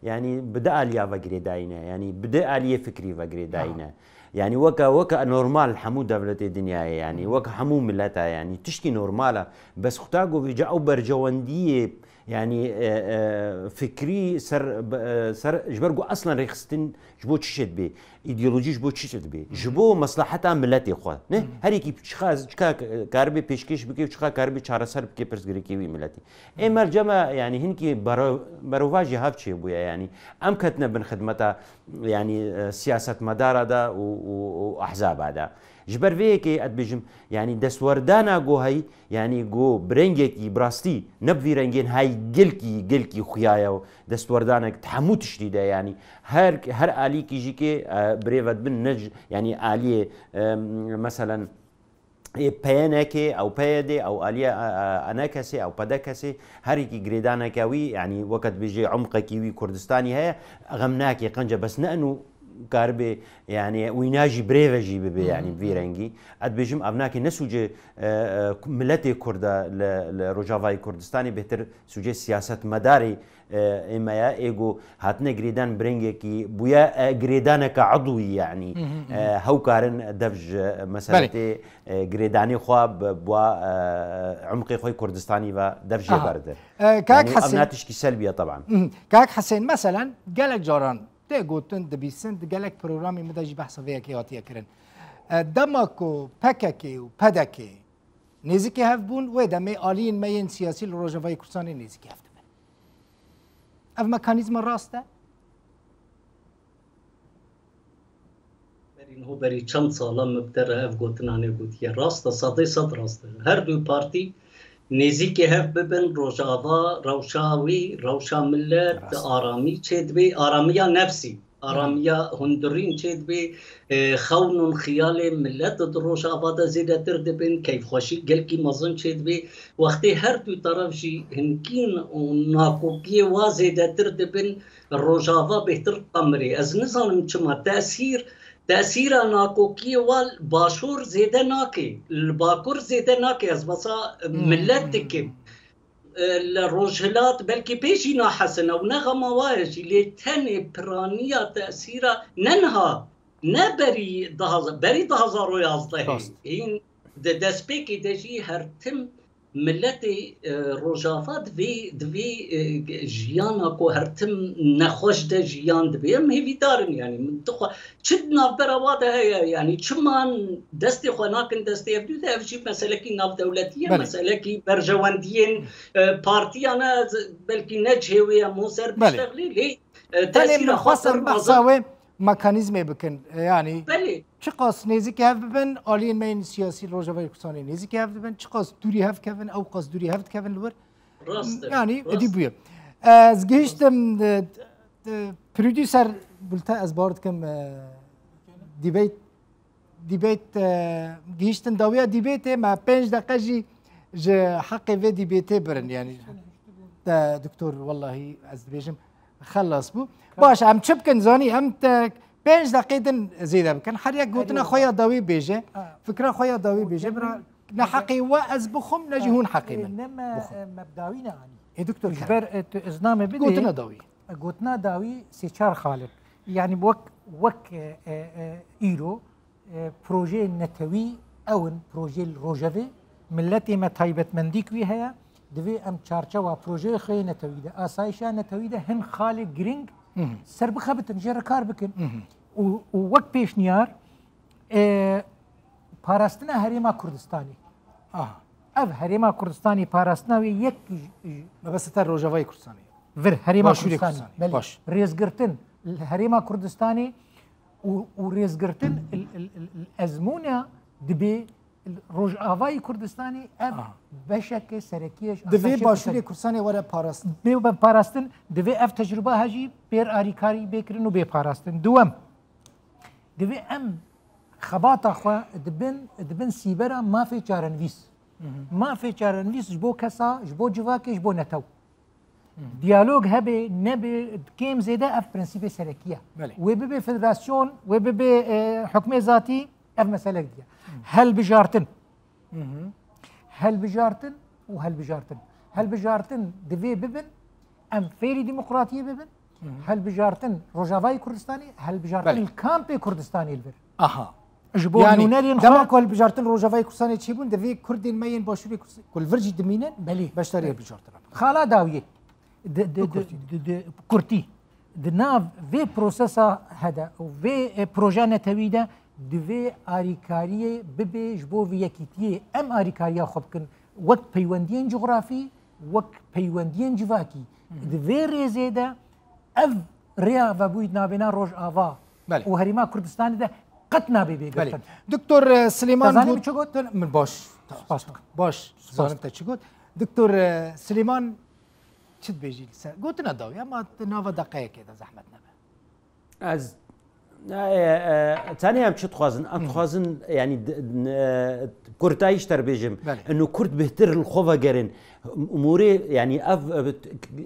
yani bi di aliya ve girêdayî ne. Yani bi di aliyê fikrî ve girêdayî ne. Yani weke, weke normal hemû devletê dinyayê, yani weke hemû mileta, yani tiştî normal e. Bes xuta govêce ew bercewendiyê, yani, e, e, fikrî ser, e, ser, ji ber ku eslen rêxistin ji bo çi şê dibê? Îdeolojî ji bo çi dibê? Ji bo meslaheta miletê xwe. Ne? Her yekî çiqa, çiqa karibê pêşkêş bike û çiqa karibê çareser bike pirsgirêkê wî miletî. Ê merceme, yani hinkî bero-, berovajî hev çêbûye, yani. Em ketine bin xidmeta, yani, e, siyasetmedara de û, û, û ehzaba de. Ji ber vê yekê ez dibêjim, yani destwerdana go hey, yani go bi rengekî bi rastî, ne bi vî rengên hey gelkî, gelkî xuya ye û destwerdanek di hemû tiştî de, yanî her, her alîkî jî kê, e, birêve dibin, ne ji, yanî aliyê, e, meselen, ê P Y N K'ê, ew P Y D'ê, ew aliyê, e, e, E N K'ê, ew P D K'ê, her yekî girêdaneke wî, yanî weke dibêjê umqekî wî Kurdistanî heye, xem nake qenc e, bes ne enû karibê, yanî wîna jî birêve jî bibe, Hı hı. yanî bi vî rengî. Ez dibêjim, ev nake ne sûcê, e, e, miletê Kurd e li, li Rojavayê Kurdistanê, bêhtir sûcê siyasetmedarê, e, ê me ye, ê ku hatine girêdan bi rengekî bûye, e, girêdaneke idwî, yanî, Hı hı, hı hı. e, hew karin dev ji meseletê, Belê. e, girêdanê xwe bi, bi wa, e, umqê xwe yê Kurdistanî ve dev jê Aha. berdin. E, Kak Yanî ev Hesên. na tişkî selbî ye, teban. Mhm. Kak Hesên, meselen, gelek caran tê gotin, dibîsin, di gelek programê min de jî behsa vê yekê hatiye kirin. E, dema ku P K K û P D K nêzîkî hev bûn, wê demê aliyên me yên siyasî li Rojavayê Kurdistanê nêzîkî hev dibin. Ev mekanîzma rast e? Berî niho berî çend sala min bi te re ev gotina nê gotiye. Rast e, sedê sed rast e. Her du partî nêzîkê hev bibin, Rojava, rewşa wî, rewşa milet, aramî çêdibê, aramiya nefsî, aramiya hundirîn çêdibê, e, xewn û xiyalê milet di Rojava de zêdetir dibin, keyfxweşî gelkî mezin çêdibê. Wextê her du teref jî hinkîn û nakokiyê wa zêdetir dibin, Rojava bêhtir qemirê. Ez nizanim çima. Tesîr, tesîra nakokiyê wa li Başûr zêde nake, li Bakur zêde nake. Ez besa milet dikim. E, li Rojhilat belkî pê jî nahesin e û ne xema wa ye jî, lê tenê piraniya tesîra ne niha, ne berî du hezar, berî du hezar û yazdehê. Rast. Hîn di destpêkê de jî her tim miletê, e, Rojava di vê, di vê, e, jiyana ku her tim nexweş de jiyan dibê, em hêvîdar in, yanî min dixwe çi di navbera wa de heye, yanî çima destê xwe nakin destê ev dû de, ev jî meselekî navdewletî ye, belê, meselekî berjewendiyên, e, partiyan e, belkî ne cihê wê em hon ser, belê, biştexlê, lê, e, tenê tesîra min xwe xwestin pir mezin. Behsa wê mekanîzmê bikin. E, yanî, belê, çiqas nêzîkî hev bibin, aliyên me yên siyasî li Rojavayê Kurdistanê nêzîkî hev dibin, çiqas dûrî hev kevin, ew qas dûrî hev dikevin li wir. Rast e, yanî, rast, êdî bûye. Ez gihiştim, e, e, producer Gulte, ez bawer dikim, e, debate, debate, e, gihiştin dawiya debatê, me pênc deqe jî ji heqê vê debatê birin, yanî. Te, doktor, wellahî ez dibêjim, xelas bû. Baş, em çi bikin, zanî, em te pênc deqê din zêde bikin. Her yek gotina xwe ya dawî bêje, fikra xwe ya dawî bêje, bira, ne heqê we ez bixwim, ne jî hûn heqê min bixwin. Ne me, e, me bi dawî neanî. Ê doktor, ji ber, e, tu iznamê bidê. Gotina dawî. E, gotina dawî sê çar xal in. Yanî wek, wek, e, e, e, îro, e, projeyên netewî ew in, projeyê li rojevê, miletê me taybetmendîk wî heye, divê em çarçewa projeyê xwe yê netewî de, asayişa netewî de hin xalê girîng, mhm, serbixebitin, jê re kar bikin. Mhm. Û, û wek pêşniyar, e, parastina Herêma Kurdistanê. Aha. Ev Herêma Kurdistanê, parastina wê yek j-, j-, mebesta te Rojavayê Kurdistanê. Vir Herêma Kurdistanê. Başûrê Kurdistanê. Belê. Baş. Rêzgirtin li Herêma Kurdistanê û, û rêzgirtin li, li, li, li ezmûna dibê li Rojavayê Kurdistanê ev, aha, beşeke serekî ye ji asayişê Kurdistanê. Divê Başûrê Kurdistanê were parastin. Bê, be parastin, divê ev tecrûba he jî pêr arîkarî bê kirin û bê parastin. Duwem, divê em xebata xwe di bin, di bin sîbera mafê çarenivîs. Mhm. Mafê çarenivîs ji bo kesa, ji bo civakê, ji bo netew. Diyalog hebe, nebe, kêm zêde ev prensîbê serekî ye. Belê. Wê bibe federasyon, wê bibe, e, hukmê zatî, ev meselek diye. Hilbijartin. Hilbijartin û hilbijartin. Hilbijartin divê bibin, em fêrî demokratiyê bibin. Hilbijartin Rojavayê Kurdistanê, hilbijartin, belê, li kampê Kurdistanê li vir. Aha. Ji bo, yanî, nûnerên dema xwe ku hilbijartin Rojavayê Kurdistanê çêbûn, divê Kurdên me yên Başûrê Kurdistanê ku li vir jî dimînin, belê, beşdarî, belê, hilbijartina bikin. Xala dawiyê. Di, di, bi kurtî. Di, di, di kurtî. Di nav vê prosesa hede û vê, e, projeya netewî de divê arîkariyê bibe ji bo vê yekîtiyê. Em arîkariya xwe bikin wek peywendiyên cografî, wek peywendiyên civakî. Di vê rêzê de ev rêya vebûyî di navbêna Rojava, belê, û Herêma Kurdistanê de qet nabe bê girtin. Belê. Doktor, e, Silêman, te zanî min çi got? Min baş. Spas dikim. Baş. Spas dikim. Zanim te çi got. Doktor, e, Silêman çi dibêjî li ser? Gotina dawî, ama di nava deqeyekê de zehmet nebe. Ez, e, e, tenê em çi dixwazin? Em, hı, dixwazin, yanî, d-, n-, e, kurtayî ji te re bêjim. Belê. Ino Kurd bêhtir li xwe vegerin. Umûrê, yanî, ev,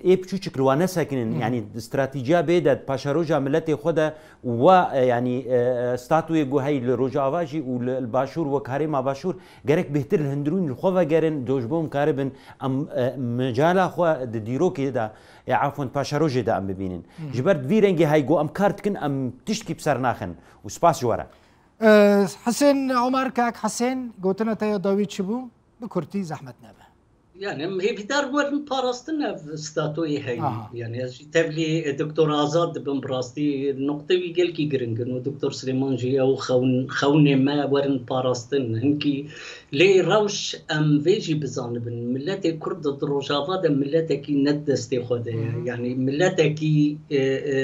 e, ê piçûçik li wan nesekinin. Hı hı. Yanî, di stratîciya bê de, di paşeroja miletê xwe de, wa, e, yanî, e, e, statûyê ku hey li Rojava jî û li, li Başûr, wek Herêma Başûr, gerek bêhtir li hundirûn li xwe vegerin, do ji bo em karibin, em, e, mecala xwe di dîrokê de, e, afwan, paşerojê de em bibînin. Hı. Ji ber vî rengê hey ku em kar dikin, em tiştkî bi ser naxin. Û spas ji we re. E, Hisên Omer, kak Hisên, gotina te ya dawî çi bû? Bi kurtî, zehmet nebe. Yani, em hêvîdar werin parastin ev statoyê heyî. Aha. Yani, ez jî tevlî, e, Doktor Azad dibim, bi rastî noqtê wî gelkî giring in û Doktor Silêman jî ew xewn-, xewnê me werin parastin. Hinkî Lê rewş em vê jî bizanibin, miletê Kurd di Rojava de miletekî ne di destê xwe de ye. Hı hı. Yanî miletekî, e, e,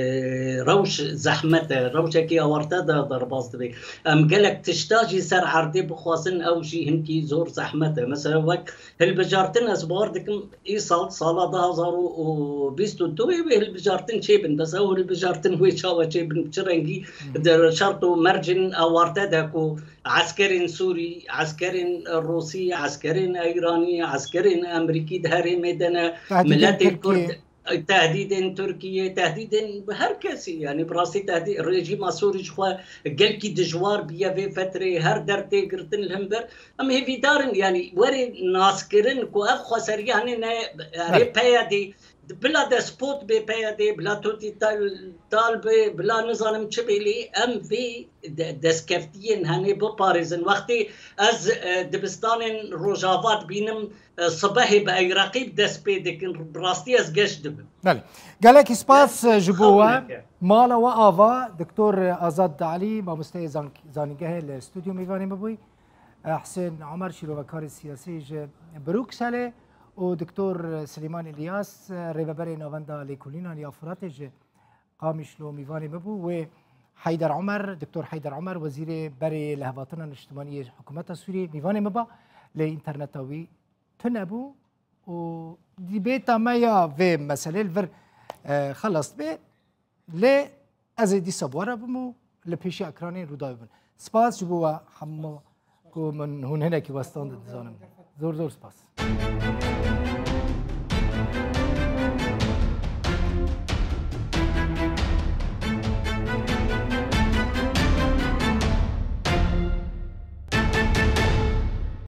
rewş zehmet e, rewşekî awarte de derbas dibe. Em gelek tişta jî ser erdê bixwazin, ew jî hinkî zor zehmet e. Mesela wek hilbijartin, ez bawer dikim îsal, sala du hazar û bîst û du wê hilbijartin çêbin. Bes ew hilbijartin wê çawa çêbin, bi çi rengî Hı hı. di şert û mercên awarte de ku eskerên Sûrî, eskerên Rûsî, eskerên Îranî, eskerên Emerîkî di herêmê de ne, Tehdîdên miletê Tirkiyê. Kurd, tehdîdên Tirkiyê, tehdîdên her kesî, yanî bi rastî tehdî-, rejîma Sûrî ji xwe gelkî dijwar bûye vê fetrê, her der tê girtin li hember. Em hêvîdar in, yanî were naskirin ku ev xweseriya hene ne, erê Belê. PYDê, bila despot bê PYDê, bila totîtal bê, bila nizanim çi bê, lê em vê de-, destkeftiyên hene biparêzin. Wextê ez, e, dibistanên Rojava dibînim, e, sibehê bi Eyreqî bi dest pê dikin, bi rastî ez geş dibim. Belê. Gelekî spas, e, ji bo we. Xewneke. Mala we ava, Doktor Azad Alî, mamosteyê zank-, zanîngehê li stûdyo mêvanê min bûyî. E, Husên Omer, şîrovekarê siyasî ji Brukselê û Doktor Silêman Îlyas, e, rêveberê Navenda Lêkolînan ya Furatê ji Qamişlo mîvanê min bû. Wê Heyder Omer, Doktor Heyder Omer, wezîrê berê lihevhatina niştimanî yê hikûmeta Sûriyê mîvanê min ba, lê înterneta wî tune bû û dîbêta me ya vê meselê li vir, e, xelas dibe. Lê ez ê dîsa bi we re bim û li pêşiya ekranê Rûdawê bin. Spas ji bo we hemû ku min hûn hinekî westandin dizanim. Zor zor spas.